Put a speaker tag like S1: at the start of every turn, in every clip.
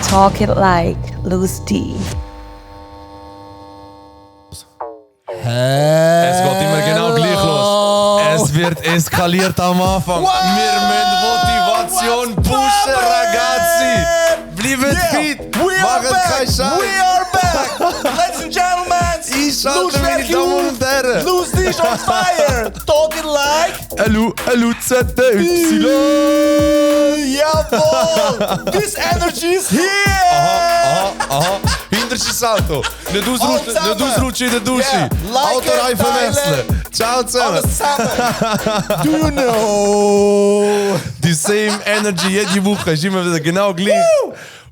S1: Talk it like Loose D.
S2: Es geht immer genau gleich los. Es wird eskaliert am Anfang. Wir müssen Motivation pushen, ragazzi. Bleibt fit. Macht keinen Scheiß.
S3: We are back! Ladies and gentlemen!
S2: Einschalte, meine Damen und Herren.
S3: Loose D is on fire! Talk it like...
S2: LUZY.
S3: Jawohl! This energy is here!
S2: Aha. Hinterste Salto. Nicht ausrutschen in der Dusche.
S3: Yeah, like
S2: Autoreifen
S3: it,
S2: wechseln. Ciao zusammen.
S3: Alles zusammen! Do you know?
S2: Die same energy jede Woche ist immer wieder genau gleich.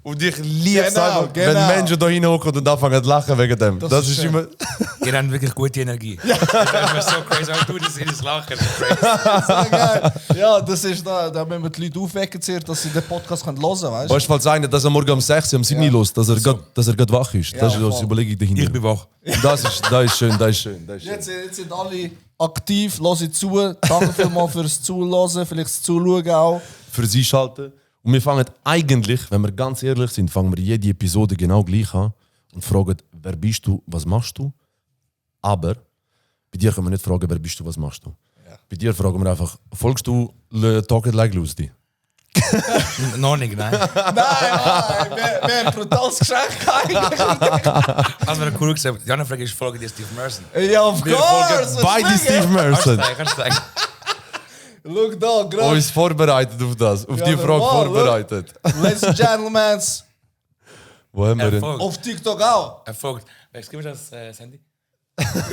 S2: Und ich liebe es einfach, wenn Menschen da hinhocken und anfangen zu lachen wegen dem. Das ist immer...
S4: Ihr habt wirklich gute Energie. Das ist so crazy. Auch du, das ist Lachen. Das ist crazy.
S3: So geil. Ja, das ist da müssen wir die Leute aufwecken, dass sie den Podcast hören können, weißt du?
S2: Weißt du, falls einer, dass er morgen um 6 Uhr am 7 Uhr los, dass er gerade wach ist. Das ist
S3: voll.
S2: die Überlegung dahinter.
S4: Ich bin wach.
S2: Das ist schön.
S3: Jetzt sind alle aktiv, hören zu. Danke vielmals fürs Zuhören, vielleicht das Zuschauen auch.
S2: Für sie schalten. Und wir fangen eigentlich, wenn wir ganz ehrlich sind, fangen wir jede Episode genau gleich an und fragen, wer bist du, was machst du? Aber bei dir können wir nicht fragen, wer bist du, was machst du? Ja. Bei dir fragen wir einfach, folgst du Talk It Like Loose D?
S4: Noch nicht, nein.
S3: Nein, wir haben ein brutales Geschenk eigentlich.
S4: Als wir cool gesagt haben, die andere Frage ist, folgen dir Steve Merson.
S3: Ja, of
S2: Wir
S3: course!
S2: folgen beide Steve Merson.
S4: Kannst du sagen.
S3: Schau da, gerade.
S2: Uns vorbereitet auf das, auf die Frage
S3: normal,
S2: vorbereitet.
S3: Ladies and gentlemen,
S2: Wo haben wir denn?
S4: Folgt.
S3: auf TikTok auch.
S4: Er folgt. Gib mir das Handy.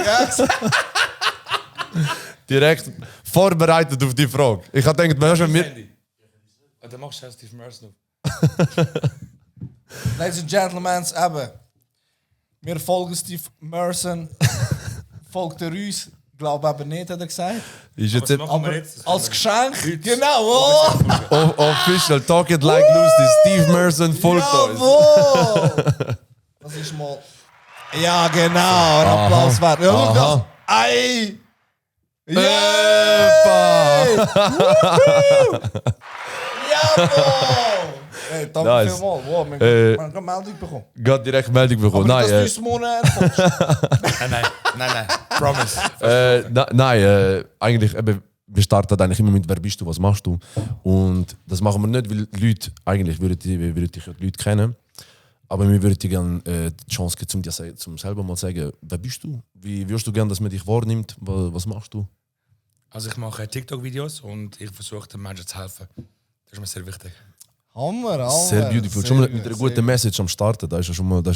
S3: Ja,
S2: Direkt vorbereitet auf die Frage. Ich habe gedacht, wir schon mit.
S4: Handy. Und dann machst du ja Steve Merson
S3: Ladies and gentlemen, eben. Wir folgen Steve Merson. Folgt er uns? Ich glaube aber nicht, hat er gesagt.
S2: Ist jetzt
S4: machen wir jetzt?
S3: Als Geschenk. Genau, oh!
S2: official Talk It Like Loose D. Steve Merson folgt uns.
S3: Jawohl! Das ist mal... Ja, genau. Ein Applaus wert. Ja, schau das. Ei!
S2: Epa!
S3: Jawohl! Hey, danke
S2: Nice.
S3: vielmals. Wow, wir haben eine Meldung bekommen.
S2: Gerade direkt Meldung bekommen.
S3: Aber
S2: Nein,
S3: das ist morgen erfolgt.
S4: Nein. Promise.
S2: nein, eigentlich, eben, wir starten eigentlich immer mit «Wer bist du, was machst du?» Und das machen wir nicht, weil die Leute, eigentlich würden dich ja die Leute kennen, aber wir würden dir gerne die Chance geben, zum selber mal sagen, wer bist du? Wie würdest du gerne, dass man dich wahrnimmt? Was machst du?
S4: Also ich mache TikTok-Videos und ich versuche den Menschen zu helfen. Das ist mir sehr wichtig.
S3: Hammer.
S2: Sehr beautiful. Schon mal mit einer guten Message am Starten, das ist ja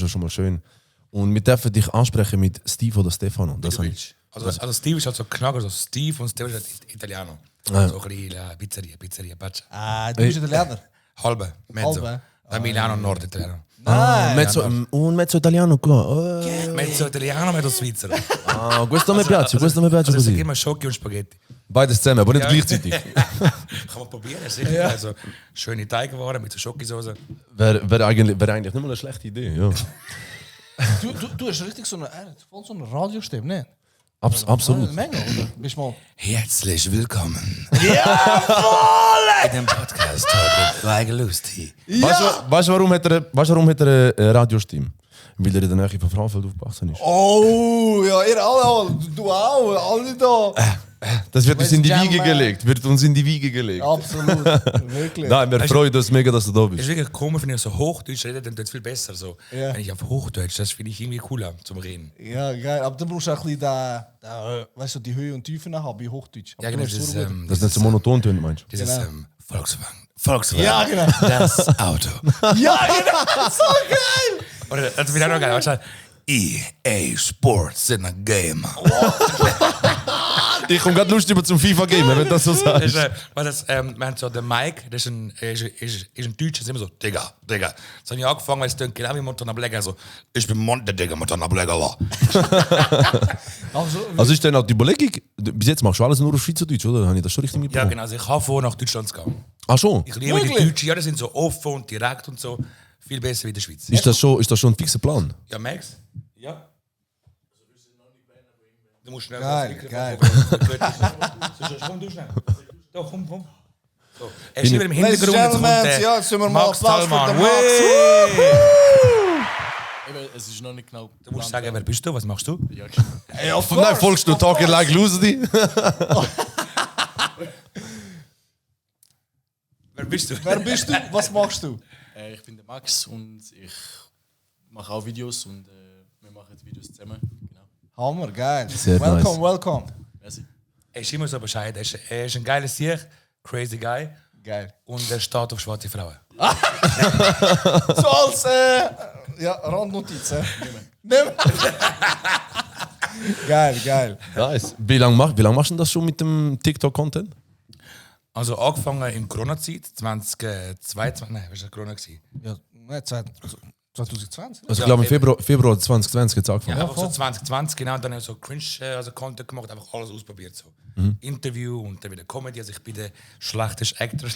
S2: schon mal schön. Und wir dürfen dich ansprechen mit Steve oder Stefano. Das habe ich.
S4: Also Steve ist halt so knacker, so Steve und Steve ist halt Italiano.
S2: Ah.
S4: So ein bisschen Pizzeria, Paccia.
S3: Ah, du bist der Lehrer.
S4: Halbe, mezzo.
S3: Halbe?
S4: Da Milano, Nord-Italiano.
S2: Mezzo italiano qua.
S4: Mezzo Italiano, mezzo Svizzero.
S2: Questo mi piace
S4: Also ich
S2: così.
S4: immer Schoki und Spaghetti.
S2: Beides zusammen, aber nicht gleichzeitig.
S4: Kann man probieren, sicher. Also schöne Teigwaren mit so Schokosauce.
S2: Wäre eigentlich nicht mal eine schlechte Idee. Ja.
S3: Du hast richtig so eine Radiostimme, ne?
S2: Absolut.
S3: Menge, oder? Bist mal...
S4: Herzlich willkommen
S3: Jawohl!
S4: in dem Podcast Talk It Like Loose D.
S2: Weißt du, warum hat er eine Radiostimme? Weil er in der Nähe von Frauenfeld aufgewachsen ist.
S3: Oh, ja, ihr alle, du auch, alle da.
S2: Das wird uns in die
S3: Jam
S2: Wiege
S3: Man.
S2: gelegt. Wird uns in die Wiege gelegt.
S3: Absolut, wirklich.
S2: Nein, wir freuen uns mega, dass du da
S4: Es
S2: bist.
S4: ist wirklich komisch, wenn ich so Hochdeutsch rede, dann tut es viel besser. So.
S3: Ja.
S4: Wenn ich auf Hochdeutsch, das finde ich irgendwie cooler zum Reden.
S3: Ja, geil, aber dann brauchst du auch ein bisschen weißt du, die Höhe und Tiefen haben bei Hochdeutsch. Aber
S4: Ja, genau,
S3: du hast so gut.
S2: Das nicht so monoton tönt, meinst du?
S4: Dieses
S3: Genau.
S4: Volkswagen.
S3: Ja, genau.
S4: Das Auto.
S3: Ja, genau, so geil!
S4: Oder das ist wieder noch geil. Warte, EA Sports in a game.
S2: Ich komme gerade lustig zum FIFA-Game, wenn du das so sagst.
S4: Wir haben so den Mike, das ist ein Deutscher, ist immer so, Digga. Das habe ich angefangen, weil es klingt genau wie Montana Black. Also, ich bin Monte, Digga, Montana Black, Allah.
S2: Also ist dann auch die Überlegung, bis jetzt machst du alles nur auf Schweizerdeutsch, oder? Habe ich das schon richtig
S4: Ja,
S2: mitbekommen?
S4: genau. Also ich habe vor, nach Deutschland zu gehen.
S2: Ach schon?
S4: Ich liebe die
S3: Wirklich?
S4: Deutschen, ja, die sind so offen und direkt und so. Viel besser wie in der Schweiz.
S2: Ist das schon ein fixer Plan?
S4: Ja, Max? Ja. Du musst schnell
S3: Geil,
S4: das
S3: geil.
S4: Mikrofon- Komm, du schnell. Doch, komm. So, Er ist immer im
S3: Ladies and
S4: Hintergrund. Jetzt
S3: Gentlemen,
S4: kommt der
S3: ja, jetzt sind wir mal
S4: Max
S3: Applaus für
S4: Thalmann.
S3: den Max.
S5: Eben, es ist noch nicht genau.
S4: Du musst sagen, wer bist du, was machst du?
S5: Ja,
S3: Hey, of
S2: Nein,
S3: course.
S2: folgst du Talking Like Lucy?
S4: Wer bist du?
S3: Wer bist du? Was machst du?
S5: ich bin der Max und ich mache auch Videos und wir machen Videos zusammen. Genau.
S3: Hammer, geil.
S2: Sehr
S3: welcome,
S2: nice.
S3: welcome.
S5: Merci.
S4: Er ist immer so bescheiden. Er ist ein geiler Sieg, crazy guy.
S3: Geil.
S4: Und er steht auf schwarze Frauen.
S3: So als Randnotiz, Nimm. Geil, geil.
S2: Nice. Wie lange machst du das schon mit dem TikTok-Content?
S4: Also angefangen in Corona-Zeit, 2022, nein, was war Corona? Gewesen?
S3: Ja, nein, 2020.
S2: Also ich glaube im Februar 2020 jetzt angefangen.
S4: Ja, einfach so 2020, genau, dann habe ich so Cringe-Content gemacht, einfach alles ausprobiert. So. Interview und dann wieder Comedy, also ich bin der schlechteste Actor.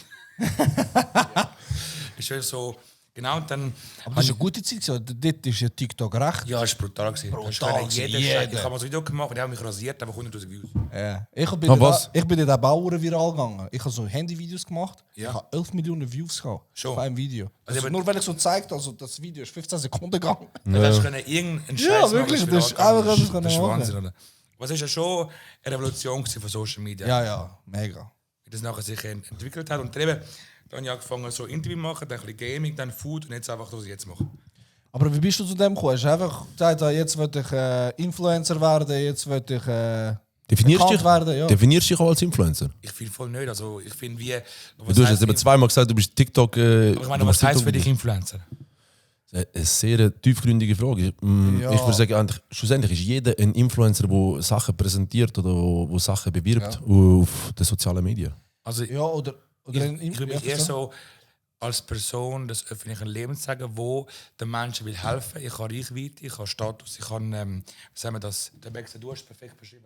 S4: Ist ja so, genau, und dann...
S3: Aber das ist eine gute Zeit. So. Dort ist ja TikTok recht.
S4: Ja, es war brutal.
S3: Brutal gewesen,
S4: Jeder.
S3: jeder.
S4: Ich habe mal so ein Video gemacht und ich habe mich rasiert, einfach 100'000 Views.
S3: Ja. Ich bin
S2: was?
S3: dort auch Bauern viral gegangen. Ich habe so Handyvideos gemacht.
S4: Ja.
S3: Ich habe 11 Millionen Views gehabt.
S4: Schon.
S3: Auf einem Video.
S4: Also
S3: Also
S4: aber-
S3: nur weil ich so gezeigt habe, also das Video ist 15 Sekunden gegangen.
S4: Dann hast du irgendeinen Scheiß machen,
S3: wirklich,
S4: was
S3: das ist
S4: viral
S3: einfach
S4: gegangen
S3: etwas
S4: Das ist
S3: machen.
S4: Wahnsinn, oder? Was ist ja schon eine Revolution gewesen von Social Media.
S3: Ja, mega.
S4: Wie das nachher sich entwickelt hat. Und dann eben, dann habe ich angefangen, so Interview zu machen, dann ein bisschen Gaming, dann Food und jetzt einfach, was ich jetzt mache.
S3: Aber wie bist du zu dem gekommen? Hast du einfach gesagt, jetzt will ich Influencer werden, jetzt will ich bekannt werden? Ja.
S2: Definierst du dich auch als Influencer?
S4: Ich finde voll nicht. Also, ich finde, wie.
S2: Du hast jetzt eben zweimal gesagt, du bist TikTok.
S4: Aber ich meine, was heißt für dich Influencer?
S2: Eine sehr tiefgründige Frage.
S3: Ja.
S2: Ich würde sagen, eigentlich, schlussendlich ist jeder ein Influencer, der Sachen präsentiert oder wo Sachen bewirbt auf den sozialen Medien.
S4: Also,
S3: Ja, oder
S4: ich würde mich eher so als Person des öffentlichen Lebens sagen, wo den Menschen will helfen. Ich habe Reichweite, ich habe Status, ich habe, wie sagen wir das, der Bex, du hast es perfekt beschrieben.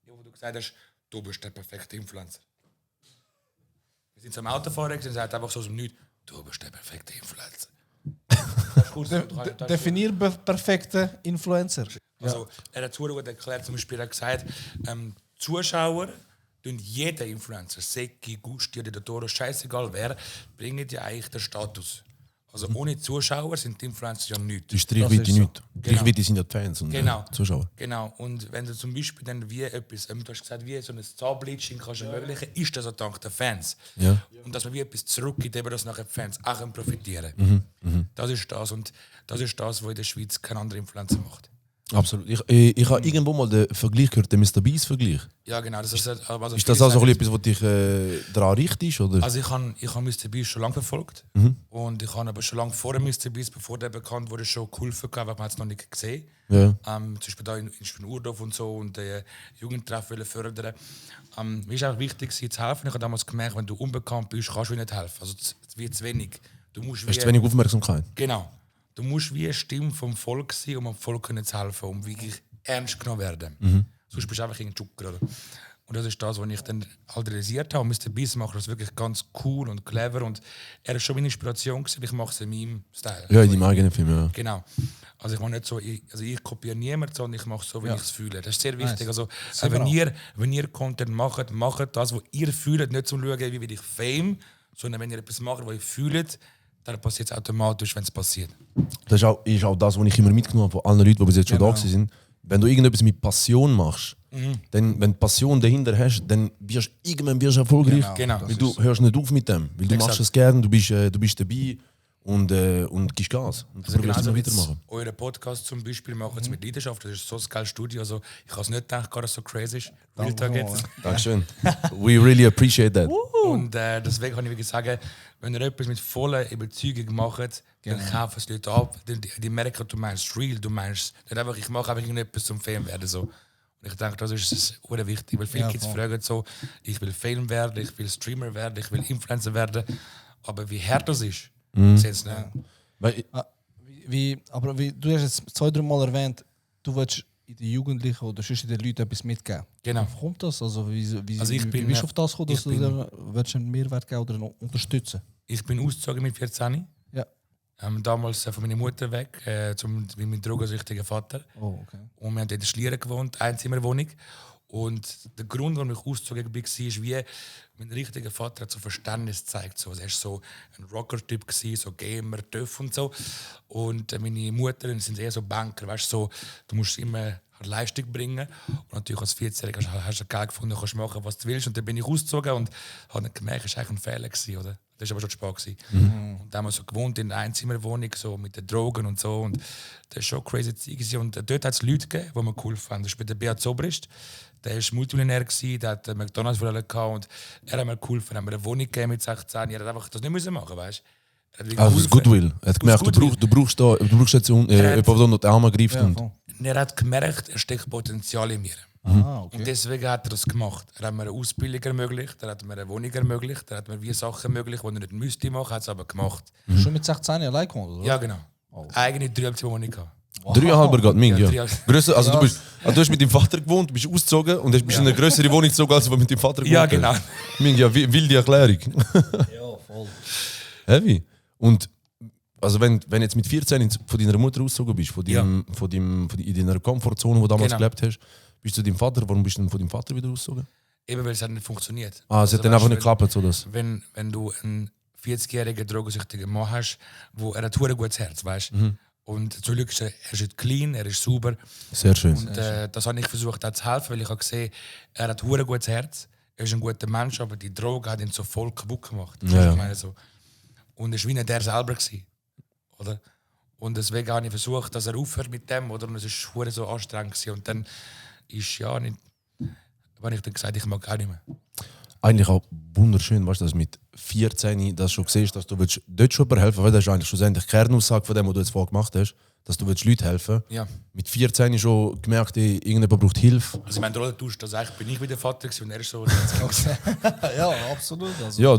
S4: Ja, wo du gesagt hast, du bist der perfekte Influencer. Wir sind so am Autofahren und sagt einfach so aus dem Nichts, du bist der perfekte Influencer. Das ist gut, das ist gut.
S3: Definier perfekte Influencer.
S4: Also, er hat gut erklärt, zum Beispiel, er hat gesagt, Zuschauer, jeder Influencer, Seki, Gusti oder Toro, scheißegal wer, bringen dir eigentlich den Status. Also ohne Zuschauer sind die Influencer ja nichts.
S2: Das ist die Reichweite
S3: ist so.
S2: nicht. Die Reichweite sind ja die Fans und
S4: Genau.
S2: Zuschauer.
S4: Genau. Und wenn du zum Beispiel dann wie etwas, du hast gesagt, wie so ein Zahnbleaching kannst du ermöglichen, ist das auch dank der Fans.
S2: Ja.
S4: Und dass man wie etwas zurückgibt, eben, dass nachher die Fans auch profitieren können. Das ist das. Und das ist das, was in der Schweiz kein anderer Influencer macht.
S2: Absolut. Ich habe irgendwo mal den Vergleich gehört, den Mr. Beast-Vergleich.
S4: Ja, genau. Das ist, also
S2: Ist das auch so etwas, was dich daran richtet? Oder?
S4: Also ich habe Mr. Beast schon lange verfolgt. Und ich habe aber schon lange vor dem Mr. Beast, bevor der bekannt wurde, schon geholfen, aber man hat es noch nicht gesehen.
S2: Ja.
S4: Zum Beispiel da in Urdorf und so und Jugendtreffen fördern. Mir ist auch wichtig, sie zu helfen. Ich habe damals gemerkt, wenn du unbekannt bist, kannst du nicht helfen. Also es wird zu wenig. Du musst
S2: Hast du wenig Aufmerksamkeit?
S4: Genau. Du musst wie eine Stimme vom Volk sein, um dem Volk zu helfen, um wirklich ernst genommen werden. Sonst bist du einfach ein Joker. Oder? Und das ist das, was ich dann halt realisiert habe. Und Mr. Beast macht das wirklich ganz cool und clever. Und er ist schon meine Inspiration gewesen, ich mache es in meinem Style.
S2: Ja, in deinem eigenen Film, ja.
S4: Genau. Also ich mache nicht so, ich kopiere niemanden, sondern ich mache so, wie ich es fühle. Das ist sehr wichtig.
S3: Nice.
S4: Also,
S3: Sehr
S4: wenn ihr Content macht das, was ihr fühlt, nicht zum Schauen, wie will ich Fame, sondern wenn ihr etwas macht, was ihr fühlt, dann passiert es automatisch, wenn es passiert.
S2: Das ist auch das, was ich immer mitgenommen habe von allen Leuten, die bis jetzt schon da sind. Wenn du irgendetwas mit Passion machst, dann, wenn du Passion dahinter hast, dann wirst du irgendwann erfolgreich.
S4: Genau.
S2: Weil du hörst nicht auf mit dem. Weil du machst es gerne, du bist dabei und gibst Gas. Und du probierst immer weitermachen.
S4: Euren Podcast zum Beispiel machen es mit Leidenschaft. Das ist so ein geiles Studio. Also, ich habe es nicht gedacht, dass es so crazy ist. Real Talk jetzt.
S2: Dankeschön. We really appreciate that.
S4: Und deswegen kann ich wirklich sagen, wenn ihr etwas mit voller Überzeugung macht, dann kaufen es Leute ab. Die merken, du meinst real, du meinst nicht einfach, ich mache einfach irgendetwas zum Fame werden. So. Und ich denke, das ist sehr wichtig, weil viele Kids fragen so, ich will Fame werden, ich will Streamer werden, ich will Influencer werden. Aber wie hart das ist, sehen sie nicht.
S2: Weil,
S3: Aber du hast jetzt 2-3 Mal erwähnt, du willst in den Jugendlichen oder sonst in den Leuten etwas mitgeben.
S4: Genau.
S3: Wie kommt das? Also, wie
S4: Also ich
S3: wie
S4: bin,
S3: bist du auf das gekommen, dass
S4: ich
S3: du willst einen Mehrwert geben oder noch unterstützen?
S4: Ich bin ausgezogen mit 14.
S3: Ja.
S4: Damals von meiner Mutter weg, mit meinem drogensüchtigen Vater.
S3: Oh, okay.
S4: Und wir haben dort in Schlieren gewohnt, Einzimmerwohnung. Und der Grund, warum ich ausgezogen war, ist, wie mein richtiger Vater hat so Verständnis gezeigt. So. Er war so ein Rocker-Typ, so Gamer, Töff und so. Und meine Mutter sind eher so Banker, weißt, so, du musst immer Leistung bringen. Und natürlich als 14-Jähriger hast du Geld gefunden, kannst machen, was du willst. Und dann bin ich ausgezogen und habe gemerkt, es war eigentlich ein Fehler gewesen, oder? Das war aber schon Spaß. Und dann haben wir so gewohnt in einer Einzimmerwohnung, so mit den Drogen und so. Und das war schon crazy Zeit. Und dort hat es Leute gegeben, die mir geholfen haben. Das war der Beat Zobrist. Der war Multimillionär, der hatte McDonalds gehabt und er hat mir geholfen. Er hat mir eine Wohnung gegeben mit 16. Er hat einfach das nicht machen, weißt du?
S2: Also das Goodwill. Er hat gemerkt, du brauchst jetzt jemanden, der die Arme greift.
S4: Er hat gemerkt, er steckt Potenzial in mir.
S3: Okay.
S4: Und deswegen hat er das gemacht. Er hat mir eine Ausbildung ermöglicht, er hat mir eine Wohnung ermöglicht, er hat mir wie Sachen ermöglicht, die er nicht müsste machen, hat es aber gemacht.
S3: Schon mit 16 Jahren allein gewohnt, oder?
S4: Ja, genau. Eigene 3,5 Wohnung gehabt.
S2: 3,5 geht Ming, ja.
S4: 3,5.
S2: Grösser, also du hast mit deinem Vater gewohnt, du bist ausgezogen und bist in eine größere Wohnung gezogen, als du mit deinem Vater gewohnt
S4: Ja,
S2: hast.
S4: genau.
S2: Ming, ja, wilde Erklärung.
S3: Ja, voll.
S2: Heavy. Und also wenn jetzt mit 14 von deiner Mutter ausgezogen bist, in deiner Komfortzone, wo du damals gelebt hast, bist du zu deinem Vater, warum bist du denn von deinem Vater wieder ausgezogen?
S4: Eben, weil es hat nicht funktioniert.
S2: Es hat dann einfach nicht geklappt, so das.
S4: Wenn du einen 40-jährigen drogensüchtigen Mann hast, er hat ein gutes Herz, weißt du? Und zum Glück ist er ist clean, er ist sauber.
S2: Sehr schön.
S4: Und das habe ich versucht auch zu helfen, weil ich habe gesehen, er hat ein gutes Herz, er ist ein guter Mensch, aber die Droge hat ihn so voll kaputt gemacht.
S2: Ja.
S4: Ich meine, so. Und es war wie der selber gewesen, oder? Und deswegen habe ich versucht, dass er aufhört mit dem, oder? Und es war so anstrengend gewesen. Und dann ist habe ich dann gesagt, ich mag auch nicht mehr.
S2: Eigentlich auch wunderschön, weißt du, dass mit 14 das schon siehst, dass du dort schon helfen willst, weil das ist eigentlich schlussendlich die Kernaussage von dem, was du jetzt vorher gemacht hast, dass du Leuten helfen willst.
S4: Ja.
S2: Mit 14 schon gemerkt, irgendjemand braucht Hilfe.
S4: Also ich meine, die Rolle tauscht, also eigentlich bin ich wieder Vater gewesen und er ist so.
S3: Ja, absolut. Also.
S2: Ja,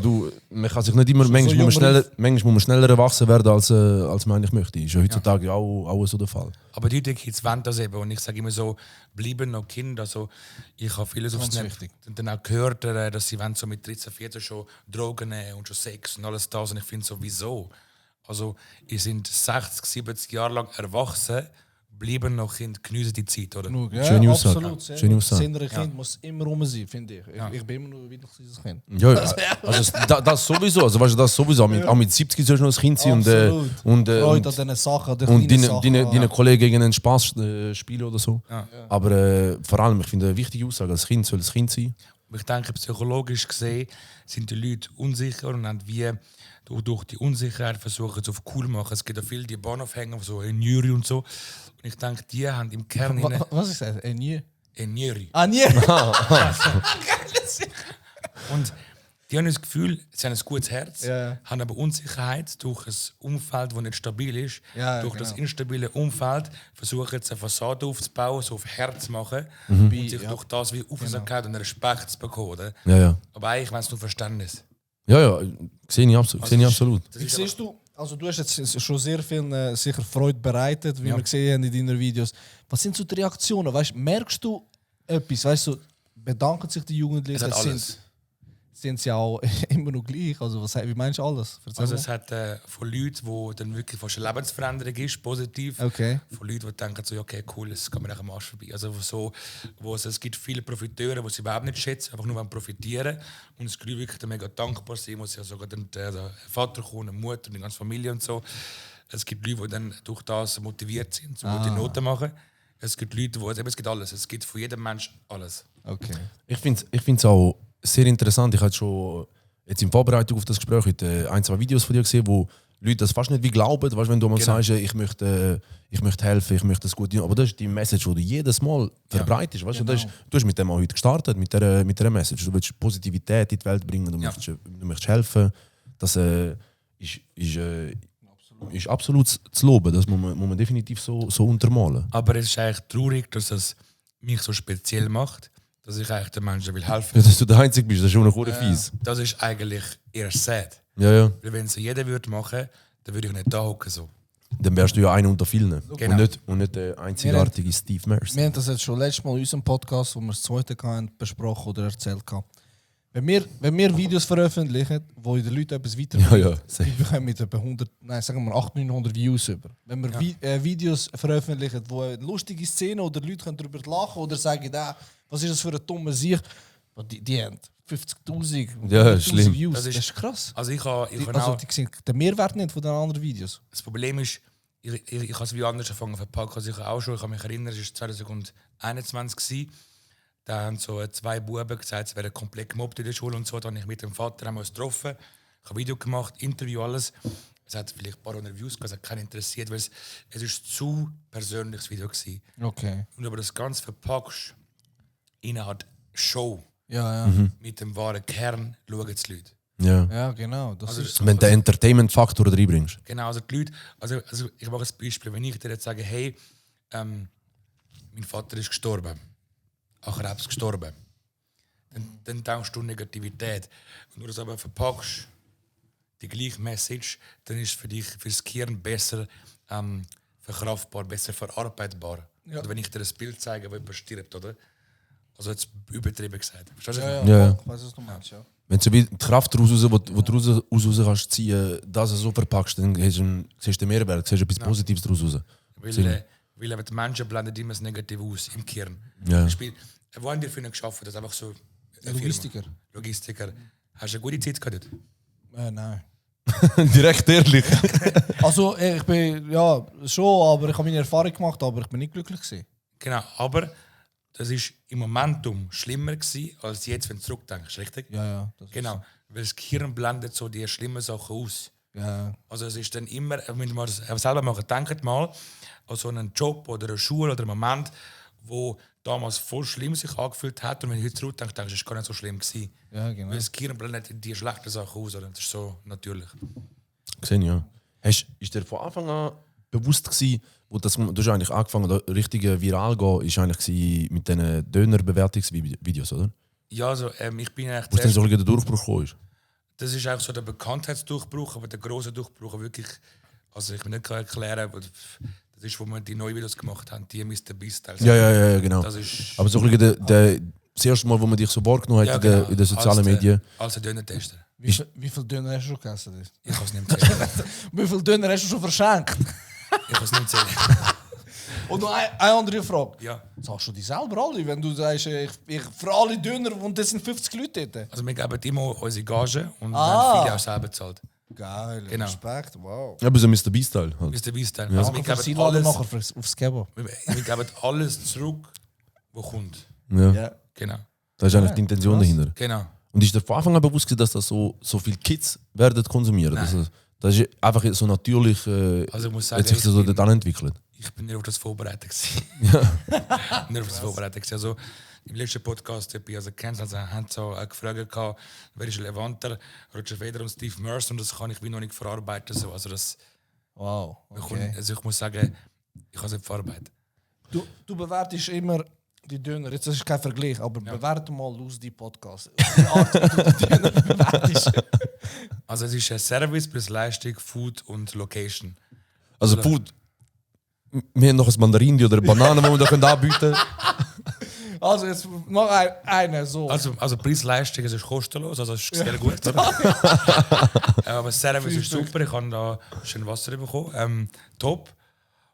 S2: man kann sich nicht immer, manchmal muss man schneller erwachsen werden, als man eigentlich möchte. Ist ja heutzutage auch so der Fall.
S4: Aber die Kids wollen das eben. Und ich sage immer so, bleiben noch Kinder. Also, ich habe vieles auf Snap dann auch gehört, dass sie so mit 13, 14 schon Drogen nehmen und schon Sex und alles das. Und ich finde so, wieso? Also, ihr sind 60, 70 Jahre lang erwachsen, bleiben noch Kind, genießen die Zeit, oder?
S3: Genug, ja,
S2: Schöne Aussage.
S3: absolut.
S2: Schöne Aussage.
S3: Das innere Kind muss immer rum sein, finde ich. Ich bin immer noch wieder dieses Kind.
S2: Ja, also das sowieso. Also, weißt du, das sowieso. Auch mit 70 sollst du noch ein Kind sein und
S3: Freude an diesen Sachen, an den kleinen Sachen.
S2: deine Kollegen gegen einen Spaß spielen oder so.
S4: Ja.
S2: Aber vor allem, ich finde eine wichtige Aussage, als Kind soll ein Kind sein.
S4: Ich denke, psychologisch gesehen sind die Leute unsicher und haben wie durch die Unsicherheit versuchen es auf cool zu machen. Es gibt auch viele, die Bahnhofhänger, so Enjuri und so. Und ich denke, die haben im Kern...
S3: Was ist das?
S4: Enjuri.
S3: Nie?
S4: Und die haben das Gefühl, sie haben ein gutes Herz,
S3: Ja.
S4: haben aber Unsicherheit durch ein Umfeld, das nicht stabil ist.
S3: Ja,
S4: durch
S3: genau.
S4: das instabile Umfeld versuchen sie eine Fassade aufzubauen, so auf Herz zu machen
S2: Mhm.
S4: und sich durch das wie Aufmerksamkeit und Respekt zu bekommen. Oder?
S2: Ja.
S4: Aber eigentlich wenn es nur Verständnis.
S2: Ja, sehe ich absolut.
S3: Wie siehst du, also du hast jetzt schon sehr viel sicher Freude bereitet, wie wir gesehen haben in deinen Videos. Was sind so die Reaktionen? Weißt, merkst du etwas? Weißt du, bedanken sich die Jugendlichen?
S4: Es hat alles.
S3: Sind sie auch immer noch gleich? Also wie meinst du alles? Erzähl
S4: Also
S3: mal.
S4: es hat von Leuten, die dann wirklich fast eine Lebensveränderung ist, positiv.
S3: Okay.
S4: Von Leuten, die denken so, ja, okay, cool, es geht mir nach dem Arsch vorbei. Also so, es gibt viele Profiteure, die sie überhaupt nicht schätzen, einfach nur profitieren. Und es gibt Leute, die wirklich mega dankbar sind, muss ja sogar der Vater kommen, eine Mutter, die ganze Familie und so. Es gibt Leute, die dann durch das motiviert sind, so gute Noten machen. Es gibt Leute, es gibt alles. Es gibt von jedem Mensch alles.
S3: Okay.
S2: Ich finde es auch sehr interessant. Ich habe schon jetzt in Vorbereitung auf das Gespräch heute 1-2 Videos von dir gesehen, wo Leute das fast nicht wie glauben. Weißt, wenn du mal sagst, ich möchte helfen, ich möchte das gut tun. Aber das ist die Message, die du jedes Mal verbreitest. Weißt?
S3: Genau.
S2: Du hast mit dem auch heute gestartet, mit dieser Message. Du willst Positivität in die Welt bringen, du möchtest helfen. Das ist absolut zu loben. Das muss man definitiv so untermalen.
S4: Aber es ist eigentlich traurig, dass es mich so speziell macht, dass ich eigentlich den Menschen will helfen.
S2: Ja, dass du der Einzige bist, das ist schon noch fies.
S4: Das ist eigentlich eher sad.
S2: Ja.
S4: Weil wenn es jeder würde machen, dann würde ich nicht da hocken so.
S2: Dann wärst du ja einer unter vielen.
S4: Genau.
S2: Und nicht der einzigartige Steve Mercer.
S3: Wir haben das jetzt schon letztes Mal in unserem Podcast, wo wir das zweite hatten, besprochen oder erzählt haben. Wenn wir Videos veröffentlichen, wo den Leuten etwas weiterbringen,
S2: safe.
S3: wir bekommen mit etwa 800-900 Views über. Wenn wir Videos veröffentlichen, wo eine lustige Szene oder Leute können darüber lachen oder sagen, was Was ist das für eine dumme Sicht? Die haben 50'000
S2: Ja,
S3: 100'000
S2: schlimm.
S3: Views.
S4: Das
S3: Das
S4: ist-
S3: ist krass.
S4: Also ich habe
S3: Also die sehen den Mehrwert nicht von den anderen Videos.
S4: das Problem ist, ich habe es wie anders angefangen verpackt. Also ich habe auch schon, ich kann mich erinnern, es war 2021 gewesen. Da haben so 2 Buben gesagt, sie werden komplett gemobbt in der Schule und so. Da habe ich mit dem Vater haben wir uns getroffen, ich habe ein Video gemacht, Interview, alles. Es hat vielleicht ein paar 100 Views gehabt, es hat keinen interessiert, weil es ist zu persönliches Video gewesen.
S3: Okay.
S4: Und aber das Ganze verpackst, in eine Art Show
S3: Ja,
S4: mit dem wahren Kern, schauen die Leute.
S2: Ja.
S3: ja, genau. Das ist
S2: Wenn du den Entertainment-Faktor reinbringst.
S4: Genau, also die Leute, also ich mache ein Beispiel, wenn ich dir jetzt sage, hey, mein Vater ist gestorben, an Krebs gestorben, dann denkst du Negativität. Wenn du das aber verpackst, die gleiche Message, dann ist es für dich, für das Gehirn besser verkraftbar, besser verarbeitbar.
S3: Ja.
S4: Oder wenn ich dir ein Bild zeige, wo jemand stirbt, oder? Also jetzt übertrieben gesagt. Verstehst du?
S3: ja,
S2: Ja.
S3: Ich weiß, was du meinst, ja.
S2: Wenn du die Kraft daraus raus, wo du raus kannst ziehen, das so verpackst, dann siehst du den Mehrwert, siehst du etwas Positives daraus raus.
S4: Weil eben die Menschen blenden immer das Negative aus im Kern.
S2: Ja.
S4: Zum Beispiel, wo haben die für ihn geschafft? Das ist einfach so eine
S3: Logistiker.
S4: Firma. Logistiker. Hast du eine gute Zeit gehabt?
S3: Nein.
S2: Direkt ehrlich.
S3: Also ich bin, ja, schon, aber ich habe meine Erfahrung gemacht, aber ich bin nicht glücklich gewesen.
S4: Genau, aber das war im Momentum schlimmer gewesen, als jetzt, wenn du zurückdenkst, richtig?
S3: Ja. Das
S4: Genau, weil das Gehirn blendet so die schlimmen Sachen aus.
S3: Ja.
S4: Also es ist dann immer, wenn wir das selber machen, denkt mal an so einen Job oder eine Schule oder einen Moment, wo damals voll schlimm sich angefühlt hat und wenn ich heute zurückdenke, denkst du, es war gar nicht so schlimm gewesen.
S3: Ja, genau.
S4: Weil das Gehirn blendet die schlechten Sachen aus, oder? Das ist so natürlich.
S2: Gesehen, ja. Ist dir von Anfang an bewusst gewesen, wo du hast eigentlich angefangen, richtig viral zu gehen, ist eigentlich gewesen mit diesen Döner-Bewertungsvideos, oder?
S4: Ja, also ich bin eigentlich
S2: Wo dann so ein bisschen der Durchbruch gekommen ist.
S4: das ist auch so der Bekanntheitsdurchbruch, aber der große Durchbruch wirklich, also ich will nicht erklären, aber das ist, wo wir die neuen Videos gemacht haben, die Mr. Beast. Also
S2: Ja, genau.
S4: Das ist,
S2: Aber so ein bisschen das erste Mal, wo man dich so wahrgenommen hat
S4: ja,
S2: in den sozialen Medien.
S4: Als Döner-Tester.
S3: Wie viel Döner hast du schon gegessen?
S4: Ich kann es nicht zählen.
S3: Wie viel Döner hast du schon verschenkt?
S4: Ich kann es nicht zählen.
S3: Und noch eine andere Frage.
S4: Ja.
S3: Sagst du die selber alle, wenn du sagst, ich für alle Döner und das sind 50 Leute dort?
S4: Also wir geben immer unsere Gage und wir haben viele auch selber bezahlt.
S3: Geil,
S4: Genau.
S3: Respekt, wow.
S2: Ja, aber so Mr. Beast-Teil. Halt.
S4: Mr. Beast. Also wir
S3: Danke fürs
S4: geben
S3: Einladen
S4: alles,
S3: nachher aufs Kebab.
S4: wir geben alles zurück, was kommt.
S2: Ja.
S4: Genau.
S2: Das ist eigentlich die Intention dahinter.
S4: Genau.
S2: Und ist dir von Anfang an bewusst gewesen, dass das so viele Kids werden konsumieren? Das ist einfach so natürlich
S4: Also ich muss sagen,
S2: hat sich so dann entwickelt.
S4: ich bin nicht auf das vorbereitet gewesen. nicht auf das vorbereitet gewesen. Also im letzten Podcast, also kennst also haben so gefragt, gehabt, wer ist relevanter, Roger Federer und Steve Mercer, und das kann ich wie noch nicht verarbeiten. So. Also das,
S3: Wow, okay.
S4: also ich muss sagen, ich habe es nicht verarbeitet.
S3: Du bewertest immer die Döner, jetzt das ist kein Vergleich, aber bewerte mal aus die Podcast. Die Art, wie du die Döner bewertest.
S4: Also es ist ein Service plus Leistung, Food und Location.
S2: Also Food, wir haben noch ein Mandarin oder eine Banane, die wir da anbieten können.
S3: Also jetzt noch eine so.
S4: Also Preis-Leistung ist kostenlos, also es ist sehr gut. Aber Service ist super, ich habe da schön Wasser bekommen. Top.